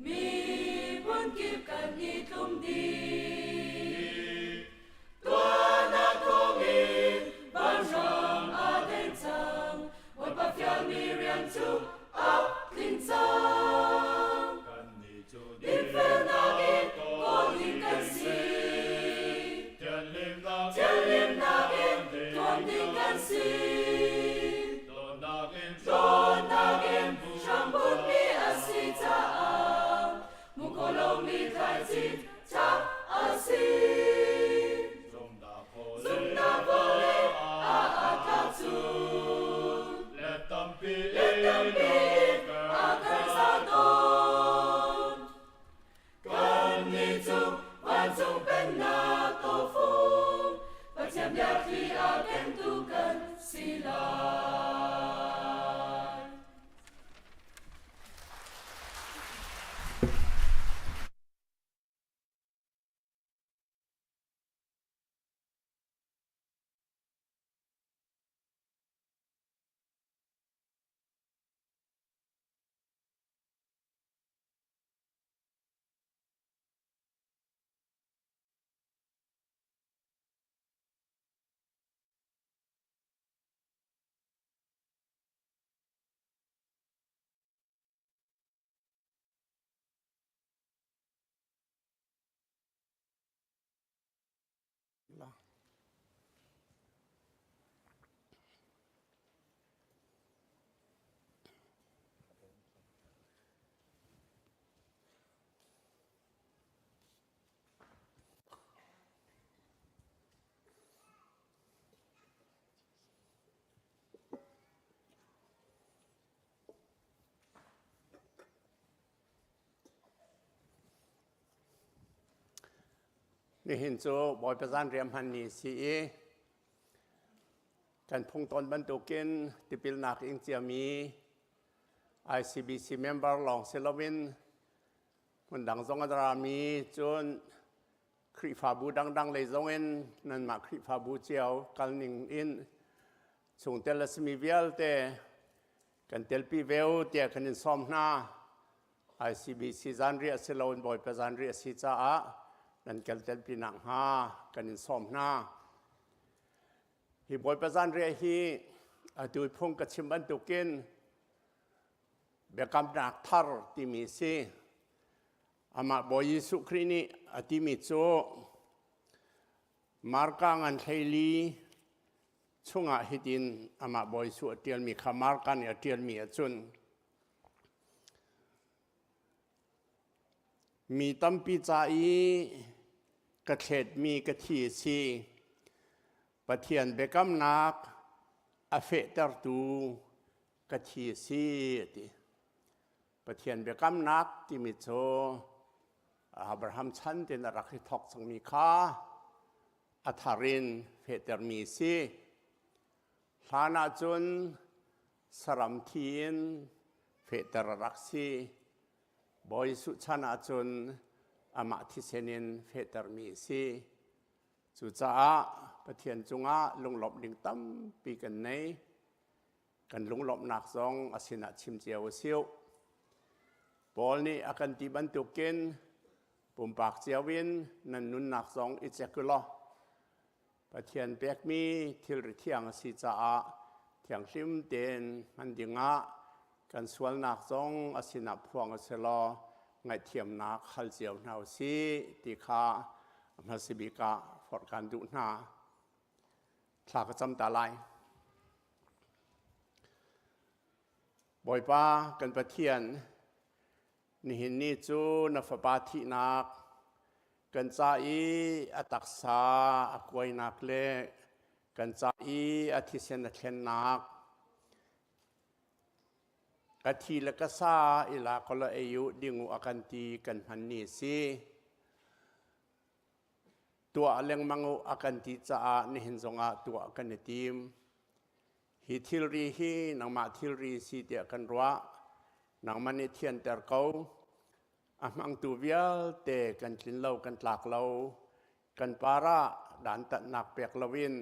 miphun kip kan i tlum dih. Tuahnak thawngin vanram a deng cang, Bawipa fialmi rian cu a tling cang. Dinfelnak in kawl ding kan si. Thianhlimnak in tuan ding kan si. Dawtnak in hrambunhmi a si caah hmuh khawh lomi thlaici ṭha a si. Zumhnak vawlei ah a tlak cun let tampi in a kan zah tawn. Kannih cu vancung pennak tawhfung Pathian biathli a kengtu kan si lai. Nihin cu Bawipa zanriah hman ni si i kan phung tawn bantukin tipilnak ing ciami ICBC member lawng si loin hmundang zong a rami cun Khrihfabu dangdang lei zong in nanmah Khrihfabu cio kalning in chungtel a simi vialte kan telpi ve u tiah kan in sawm hna. ICBC zanriah si loin Bawipa zanriah si caah nan kal telpi nakhnga kan in sawm hna. Hi Bawipa zanriah hi atu phung ka chim bantukin biakamnak thar timi si. Amah Bawi Jesuh Khrih nih a timi cu Marka ngan hleili chungah hitin amah Bawi Jesuh a ṭialmi kha Marka nih a ṭialmi ahcun Mi tampi ca i ka thletmi ka thi a si. Pathian biakamnak a fehtertu ka thi a si a ti. Pathian biakamnak timi cu Abraham chan tin a rak i thawk cangmi kha a thar in fehtermi a si. Hlan ahcun saram thi in fehter a rak si. Bawi Jesuh chan ahcun amah thisen in fehtermi a si. Cucaah Pathian cungah lunglawmh ding tampi kan nei. Kan lunglawmhnak zong a sinah chim cio a si. Paul nih a kan ti bantukin pumpak cio in nan nunnak zong i check u law Pathian pekmi thilri thiang a si caah thianghlim tein hman dingah kan sualnak zong a sinah phuang a si law ngaihthiamnak hal cio hna u sih ti kha a hmasa bik ah forh kan duh hna. Thla ka cam ta lai. Bawipa kan Pathian, nihin ni cu na fapa thihnak kan ca i a taksa a kuainak le kan ca i a thisen a thlennak ka thi le ka sa i la ko la ei u ding u a kan ti kan hman ni si tuah lengmang u a kan ti caah nihin zongah tuah kan i tim Hi thilri hi nangmah thilri si tiah kan ruah. Nangmah nih thianter ko. A hmangtu vialte kan tlin lo, kan tlak lo. Kan par ah dantatnak pek loin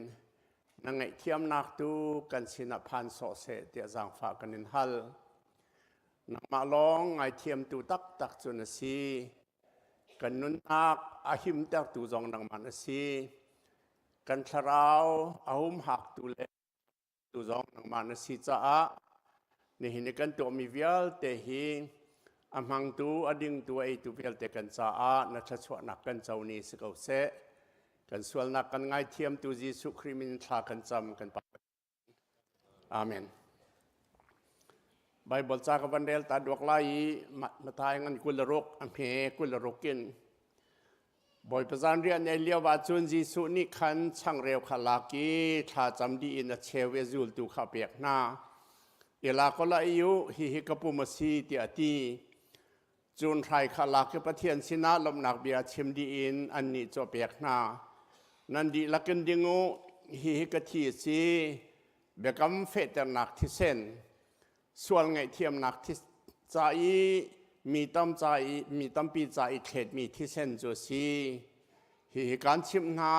na ngaihthiamnak tu kan sinah phan sawh seh tiah zaangfah kan in hal. Nangmah lawng ngaithiamtu taktak cu na si. Kan nunnak a himtertu zong nangmah na si. Kan thlarau a humhaktu le tu zong nangmah na si caah nihin i kan tuahmi vialte hi a hmangtu a dingtu a eitu vialte kan caah na thluachuahnak kan co ni si ko seh. Kan sualnak kan ngaithiamtu Jesuh Khrih min thla kan cam kan Pa. Amen. Bible ca ka van rel ta duak lai i Mathai ngan 26 a hme 26 in Bawipa zanriah an ei lio ahcun Jesuh nih khan changreu kha lak i thlacam dih in a cheu i a zultu kha a pek hna. I lak u law ei u, hihi ka pum a si, tiah a ti. Cun hrai kha lak i Pathian sinah lawmhnak bia chim dih in annih cu a pek hna. Nan dihlak in ding u, hihi ka thi a si, biakam fehternak thisen. Sual ngaihthiamnak ca i mi tam ca i mi tampi ca i thletmi thisen cu a si. Hihi kaan chimh hna,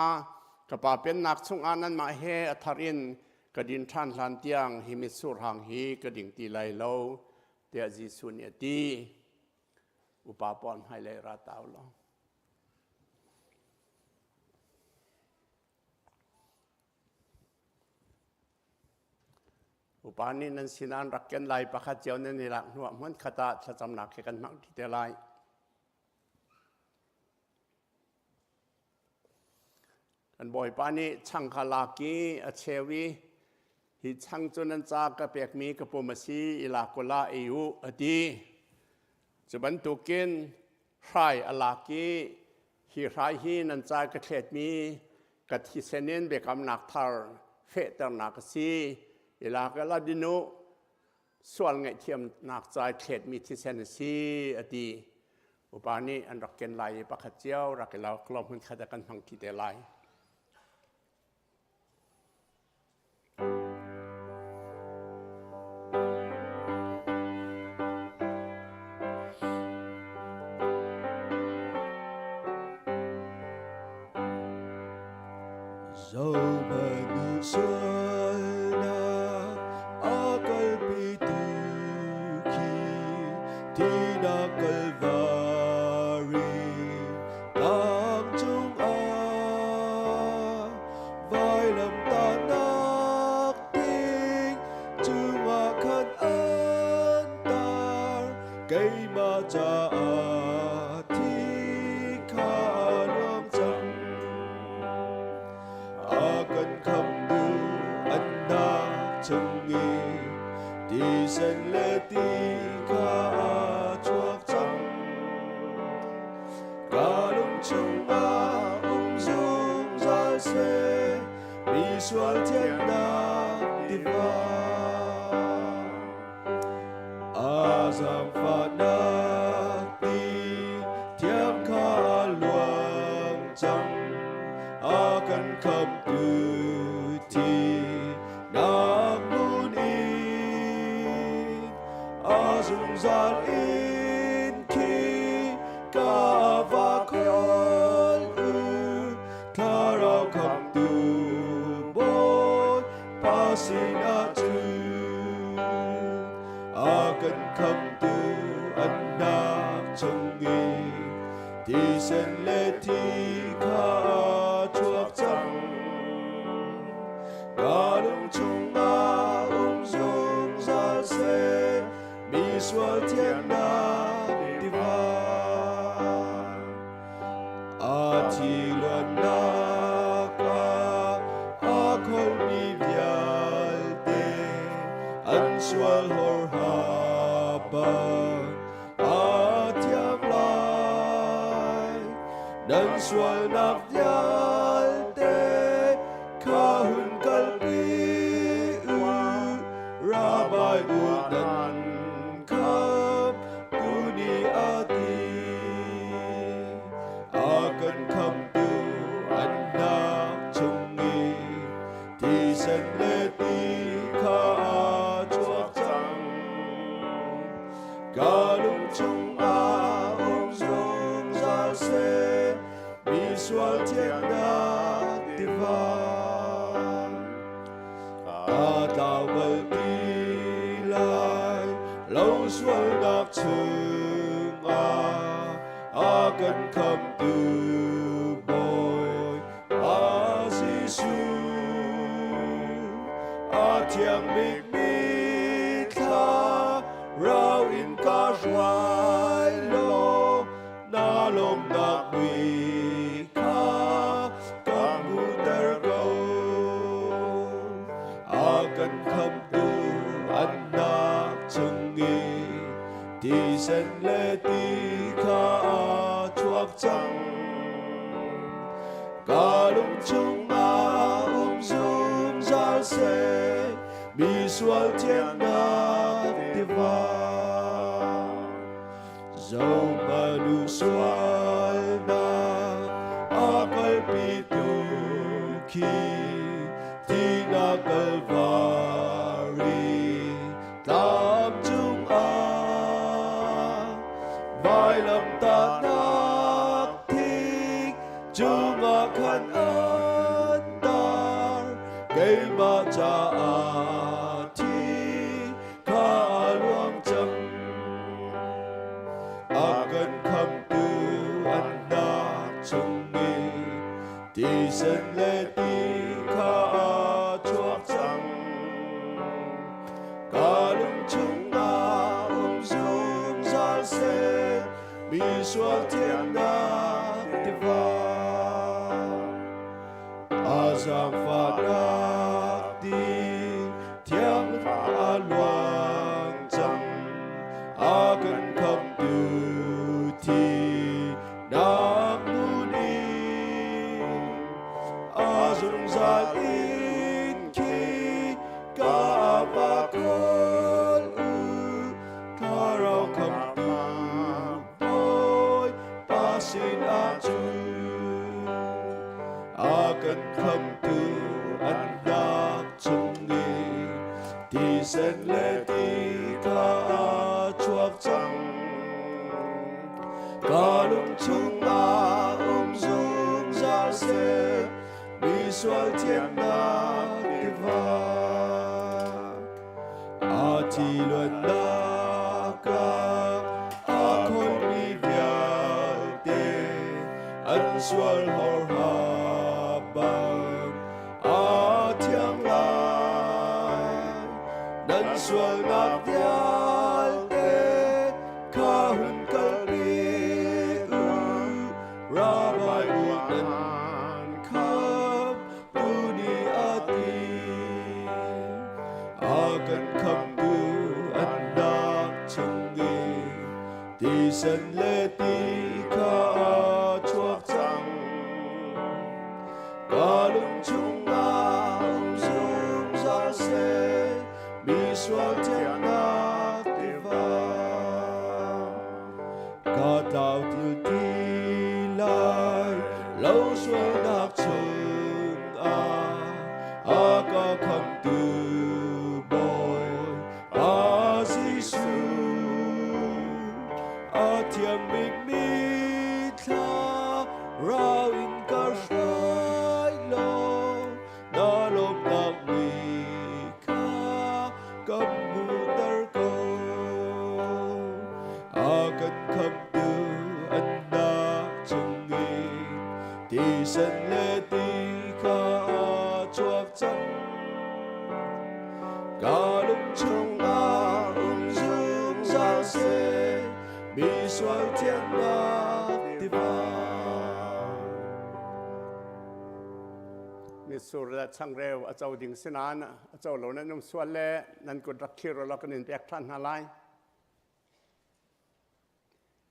ka Pa Pennak chungah nanmah he a thar in ka din ṭhan hlan tiang hi mitsur hang hi ka ding ti lai lo, tiah Jesuh nih a ti. Upa pawl hmailei ra ta u law. Upa nih nan sinah an rak ken lai pakhat cio nan i lak hnuah hmunkhat ah thlacamnak he kan hmang ṭi te lai. Kan Bawipa nih chang kha lak i a cheu i hi chang cu nan ca ka pekmi ka pum a si i lak u la ei u a ti. Cu bantukin hrai a lak i hi hrai hi nan ca ka thletmi ka thisen in biakamnak thar fehternak a si. I lak la din u, sual ngaihthiamnak ca i thletmi thisen a si, a ti. Upa nih an rak ken lai i pakhat cio rak i lak law hmunkhat ah kan hmang ṭi te lai. Zohhmanh sualnak a kalpitu khi thihnak Kalvari tlang cungah vailamtahnak ding cungah khan an tar keimah caah thi kha a luang cang. A kan khamtu an nak chung i thisen le ti kha a chuak cang. Ka lung chungah um zungzal seh, mi sual thiannak tiva. A zaangfahnak ti thiang kha a luang cang, a kan khamtu thi nak hmun in a zungzal in khi ka va khawl u thlarau khamtu Bawi Pa sinah cun a kan khamtu an nak chung i thisen le thi kha a chuak cang. Ka lung chungah um zungzal seh, mi sual thiannak tiva. A thi luannak ah a kholmi vialte an sual hor haba a thiang lai. Nan sualnak vialte kha hun kalpi u, Rabbi u nan kham tuni a ti. A kan khamtu an nak chung i thisen le ti kha a chuak cang. Ka lung chungah um zungzal seh, mi sual thiannak. Lo sualnak chungah a kan khamtu Bawi Pa Jesuh. A thiang bikmi thlarau in ka hruai law na lawmnak mui kha ka hmuhter ko. A kan khamtu an nak chung i thisen le ti kha a chuak cang. Ka lung chungah um zungzal seh, mi sual thiannak tiva. Zohmanu sualnak a kalpitu khi thihnak Kalvari tlang cungah vailamtahnak thing cungah khan an tar keimah caah thi kha a luang cang. A kan khamtu an nak chung i thisen le ti kha a chuak cang. Ka lung chungah um zungzal seh, mi sual thiannak tiva. A zaangfahnak ti thiang a luang cang. A kan khamtu thinak hmun in a zungzal in khi ka va khawl u. Thlarau khamtu Bawipa sinah cun a kan khamtu an nak chung i thisen le ti kha a chuak cang. Ka lung chungah um zungzal seh, mi sual thiannak tiva. A thi luannak ah a khonmi vialte an sual horha bang a thiang lai. Nan sualnak vialte kha hun kalpi u. Rabbi u nan kham tuni a ti. A kan khamtu an nak chung i thisen le ti kha a chuak cang. Ka lung chungah um zungzal seh, mi sual thiannak tiva. Ka tlau til ti lai, lo sualnak chungah a ka khamtu Bawi Pa Jesuh. A thiang bikmi thlarau in ka hruai law, na lawmnak ni kha ka hmuhter ko. A kan khamtu an nak chung in thisen le ti kha a chuak cang. Ka lung chungah um zungzal seh, mi sual thiannak tiva. Mitsur le changreu a co ding si nain a co lo nan um sual le nan kut rak thlir law kan in pek ṭhan hna lai.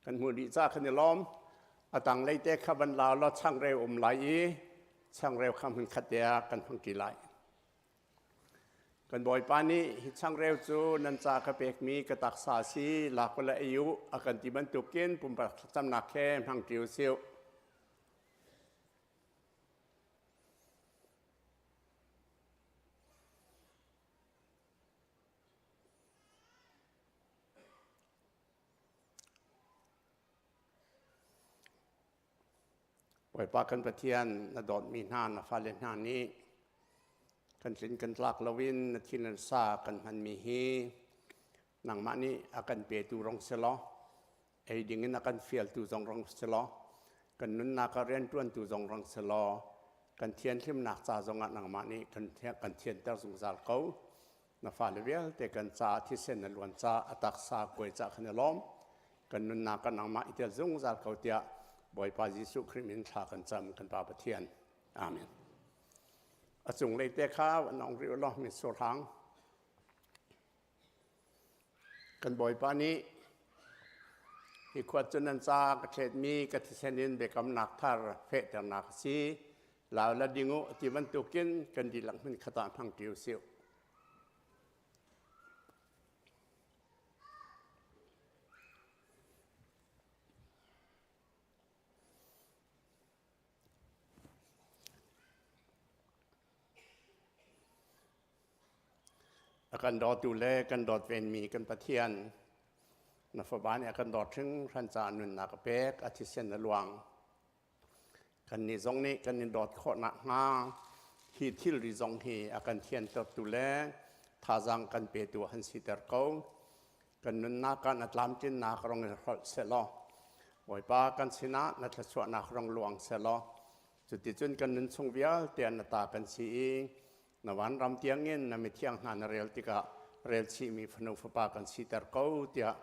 Kan hmuh dih ca kan i lawm. A tanglei te kha van la law changreu um lai i changreu kha hmun khat te ah kan hmang ṭi lai. Kan Bawipa nih hi changreu cu nan ca ka pekmi ka taksa a si, lak u le ei u a kan ti bantukin pumpak thlacamnak he hmang ṭi u sih. Bawipa kan Pathian na dawtmi hna na fale hna nih kan tlin kan tlak loin na thin an sa kan hmanmi hi Nangmah nih a kan petu rong si law, ei ding in a kan fialtu zong rong si law, kan nunnak ah rianṭuantu zong rong si law, kan thianhlimnak ca zongah nangmah nih kan thianter zungzal ko. Na fale vialte kan caah thisen na luan ca a taksa kuai ca khan i lawm. Kan nunnak ah nangmah i tel zungzal ko tiah Bawipa Jesuh Khrih min thla kan cam kan Pa Pathian. Amen. A cunglei te kha van ong rih u law mitsur hang. Kan Bawipa nih hi khuat cu nan ca ka thletmi ka thisen in biakamnak thar fehternak a si. Lau la ding u ti bantukin kan dihlak hmun khat ah hmang ṭi u sih. A kan dawtu le kan dawt venmi kan Pathian, na fapa nih a kan dawt hringhran caah nunnak a pek, a thisen a luang. Kannih zong nih kan in dawt khawh nakhnga hi thilri zong hi a kan thiantertu le thazaang kan petu han siter ko. Kan nunnak ah na tlamtlinnak rong in hrolh sehlaw, Bawipa kan sinah na thluachuahnak rong luang sehlaw, cuticun kan nun chung vialte ah na ta kan si i na vanram tiangin na mithiang hna na rel tikah rel chihmi fanu fapa kan siter ko tiah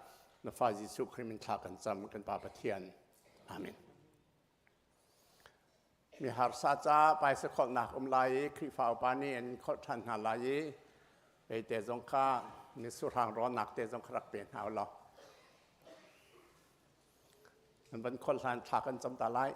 na fa Jesuh Khrih min thla kan cam kan Pa Pathian. Amen. Mi harsa ca paisa kholhnak um lai i Khrihfa upa nih an kholh ṭhan hna lai i ei te zong kha ni surhang rawnnak te zong kha rak pe hna u law an van kholh hlan thla kan cam ta lai.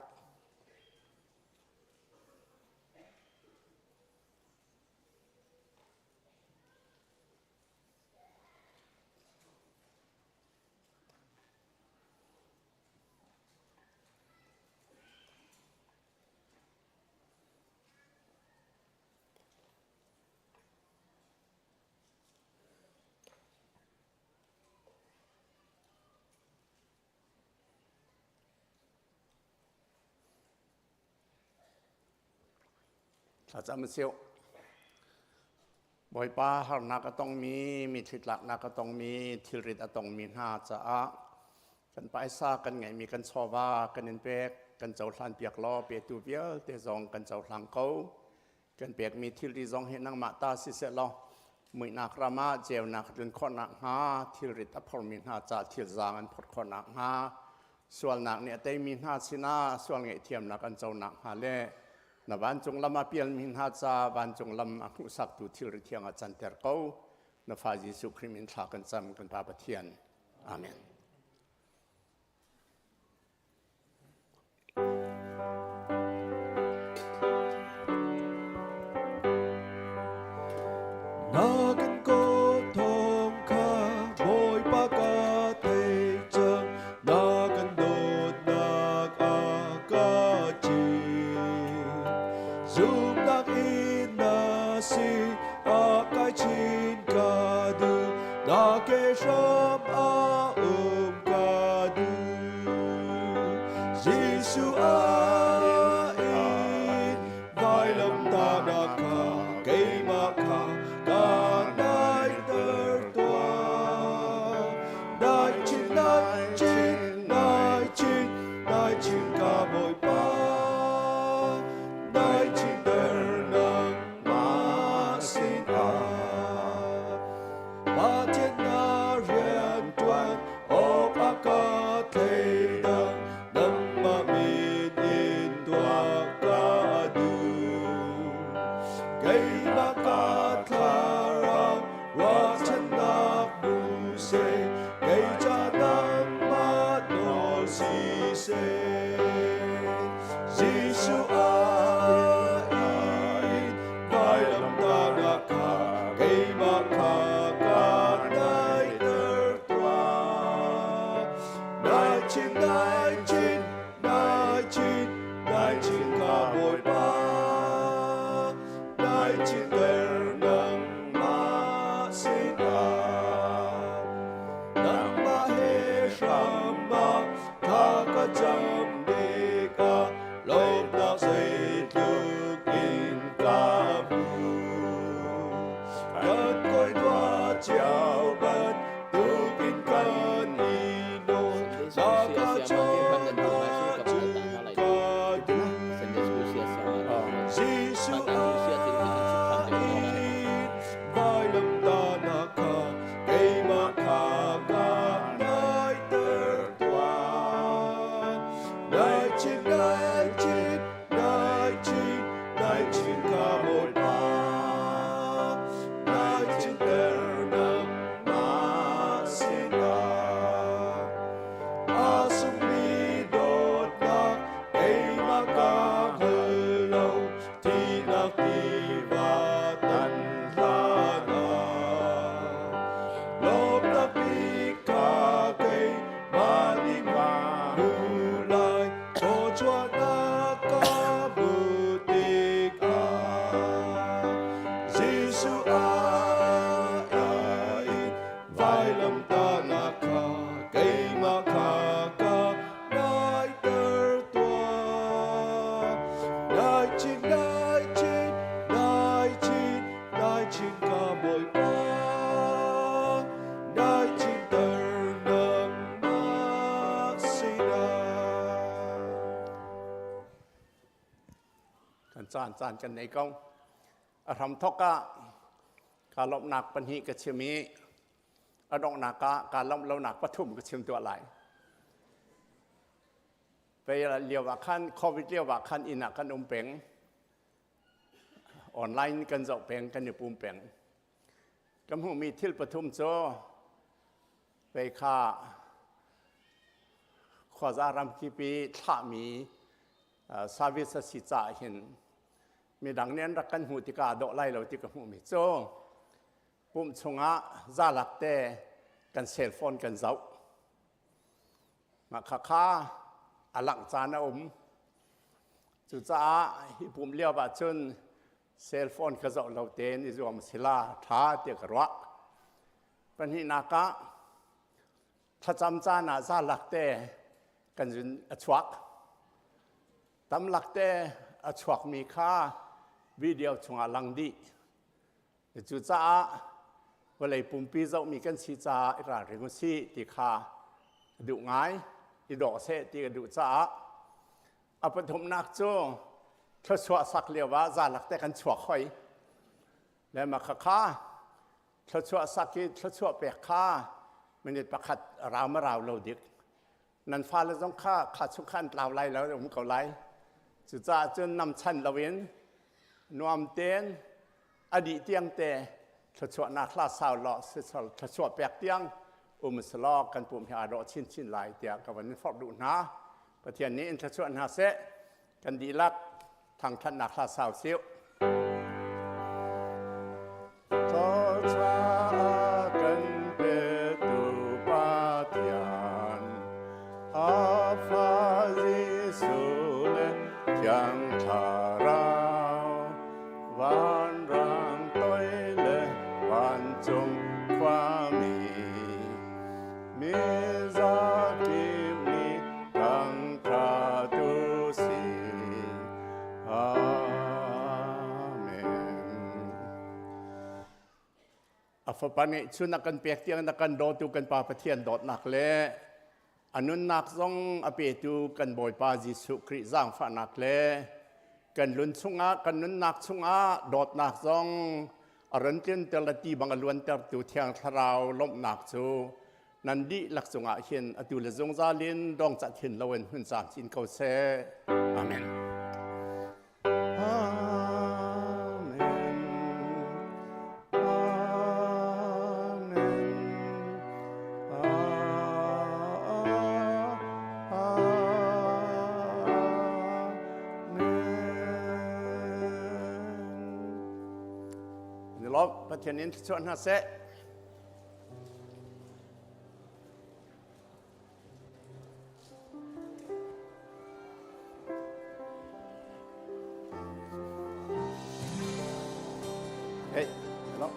Thlacam a siu. Bawipa harnak a tongmi, mitthli tlaknak a tongmi, thilrit a tongmi hna caah kan paisa kan ngeihmi kan chawva kan in pek, kan cohlan piak law petu vialte zong kan cohlang ko. Kan pekmi thilri zong hi nangmah ta siseh law muihnak ram ah ceunak tlun khawh nakhnga thilrit a phormi hna ca thilzaang an phorh khawh nakhnga sualnak nih a teimi hna sinah sual ngaihthiamnak an co nakhnga le Na vancung lam a pialmi hna ca vancung lam a hmuhsaktu thilri thiang ah canter ko. Na fa Jesuh Khrih min thla kan cam kan Pa Pathian. Amen. Na kan ko thawng kha Bawipa ka thei cang na kan dawtnak a ka chin zumnak in na si a kai chin ka duh na ke hram a um ka duh Jesuh a in vailamtahnak kha keimah kha ka naiter tuah. Nai chin, nai chin, nai chin, nai chin ka Bawipa. Nai chin der nangmah sinah. Pathian na rianṭuan awk a ka thleidang nangmah min in tuah ka duh. Keimah ka thlarau ruahchannak hmu seh, kei ca nangmah nawl si seh. Jesuh ah in vailamtahnak kha keimah kha ka naiter tuah. Nai chin, nai chin, nai chin, nai chin ka Bawipa. Nai chin ter nangmah sinah. Nangmah he hram ah tha ka cam tikah lawmhnak zeitluk in ka hmu. Kan kawi dua cio bantuk. Jesuh a in vailamtahnak kha keimah kha ka daiter tuah. Dai chin, dai chin, dai chin, dai chin ka Bawipa. Dai chin ter nangmah sinah. Kan caan caan kan nei ko. A hram thok ah kaa lawmhnak pahnih ka chim i a donghnak ah kaa lawmh lonak pathum ka chim tuah lai. Pei lio ah khan COVID lio ah khan inn ah kan um peng. Online kan zoh peng, kan i pum peng. Ka hmuhmi thil pathum cu pei kha khuaza ramkip i thlahmi service a si caah hin midang nih an rak kan hmuh tikah dawh lai lo ti ka hmuhmi cu pumh chungah zalak te kan cell phone kan zoh. Mah khakha a langh caan a um. Cucaah hi pumh lio ah cun cell phone ka zoh lo tein i zuam sila ṭha tiah ka ruah. Pahnihnak ah thlacam caan ah zalak te kan zun a chuak. Tamlak te a chuakmi kha video chungah lang dih. Cucaah vawlei pumpi zohmi kan si caah i ralring u sih ti kha duh ngai, i dawh seh ti ka duh caah a pathumnak cu thluachuah sak lio ah zalak te kan chuak hoi. Le mah khakha thluachuah sak i thluachuah pek kha minute pakhat rau ma rau lo dik. Nan fale zong kha kha chung kha an tlau lai lo um ko lai. Cucaah cun nam chan loin nuam tein a dih tiang te thluachuahnak hla sau law thluachuah pek tiang um selaw kan pum hi aa dawh chinchin lai tiah ka van in forh duh hna. Pathian nih in thluachuah hna seh. Kan dihlak thangthatnak hla sau siu. Thluachuah kan petu Pathian, a Fa Jesuh le Thiang Thlarau, vanrang toi le vancung khuami, mi zakip nih thangṭhat u sih. Amen. A fapa nih cun a kan pek tiang na kan dawtu kan Pa Pathian dawtnak le a nunnak zong a petu kan Bawipa Jesuh Khrih zaangfahnak le kan lun chungah kan nunnak chungah dawtnak zong a ran tlunter le ti bang a luantertu Thiang Thlarau lawmhnak cu nan dihlak cungah hin atu le zungzal in dongcah thin loin hun caam chin ko seh. Amen. Amen. Amen. Amen. Ni lawm Pathian in thluachuah hna seh. Hey, hello.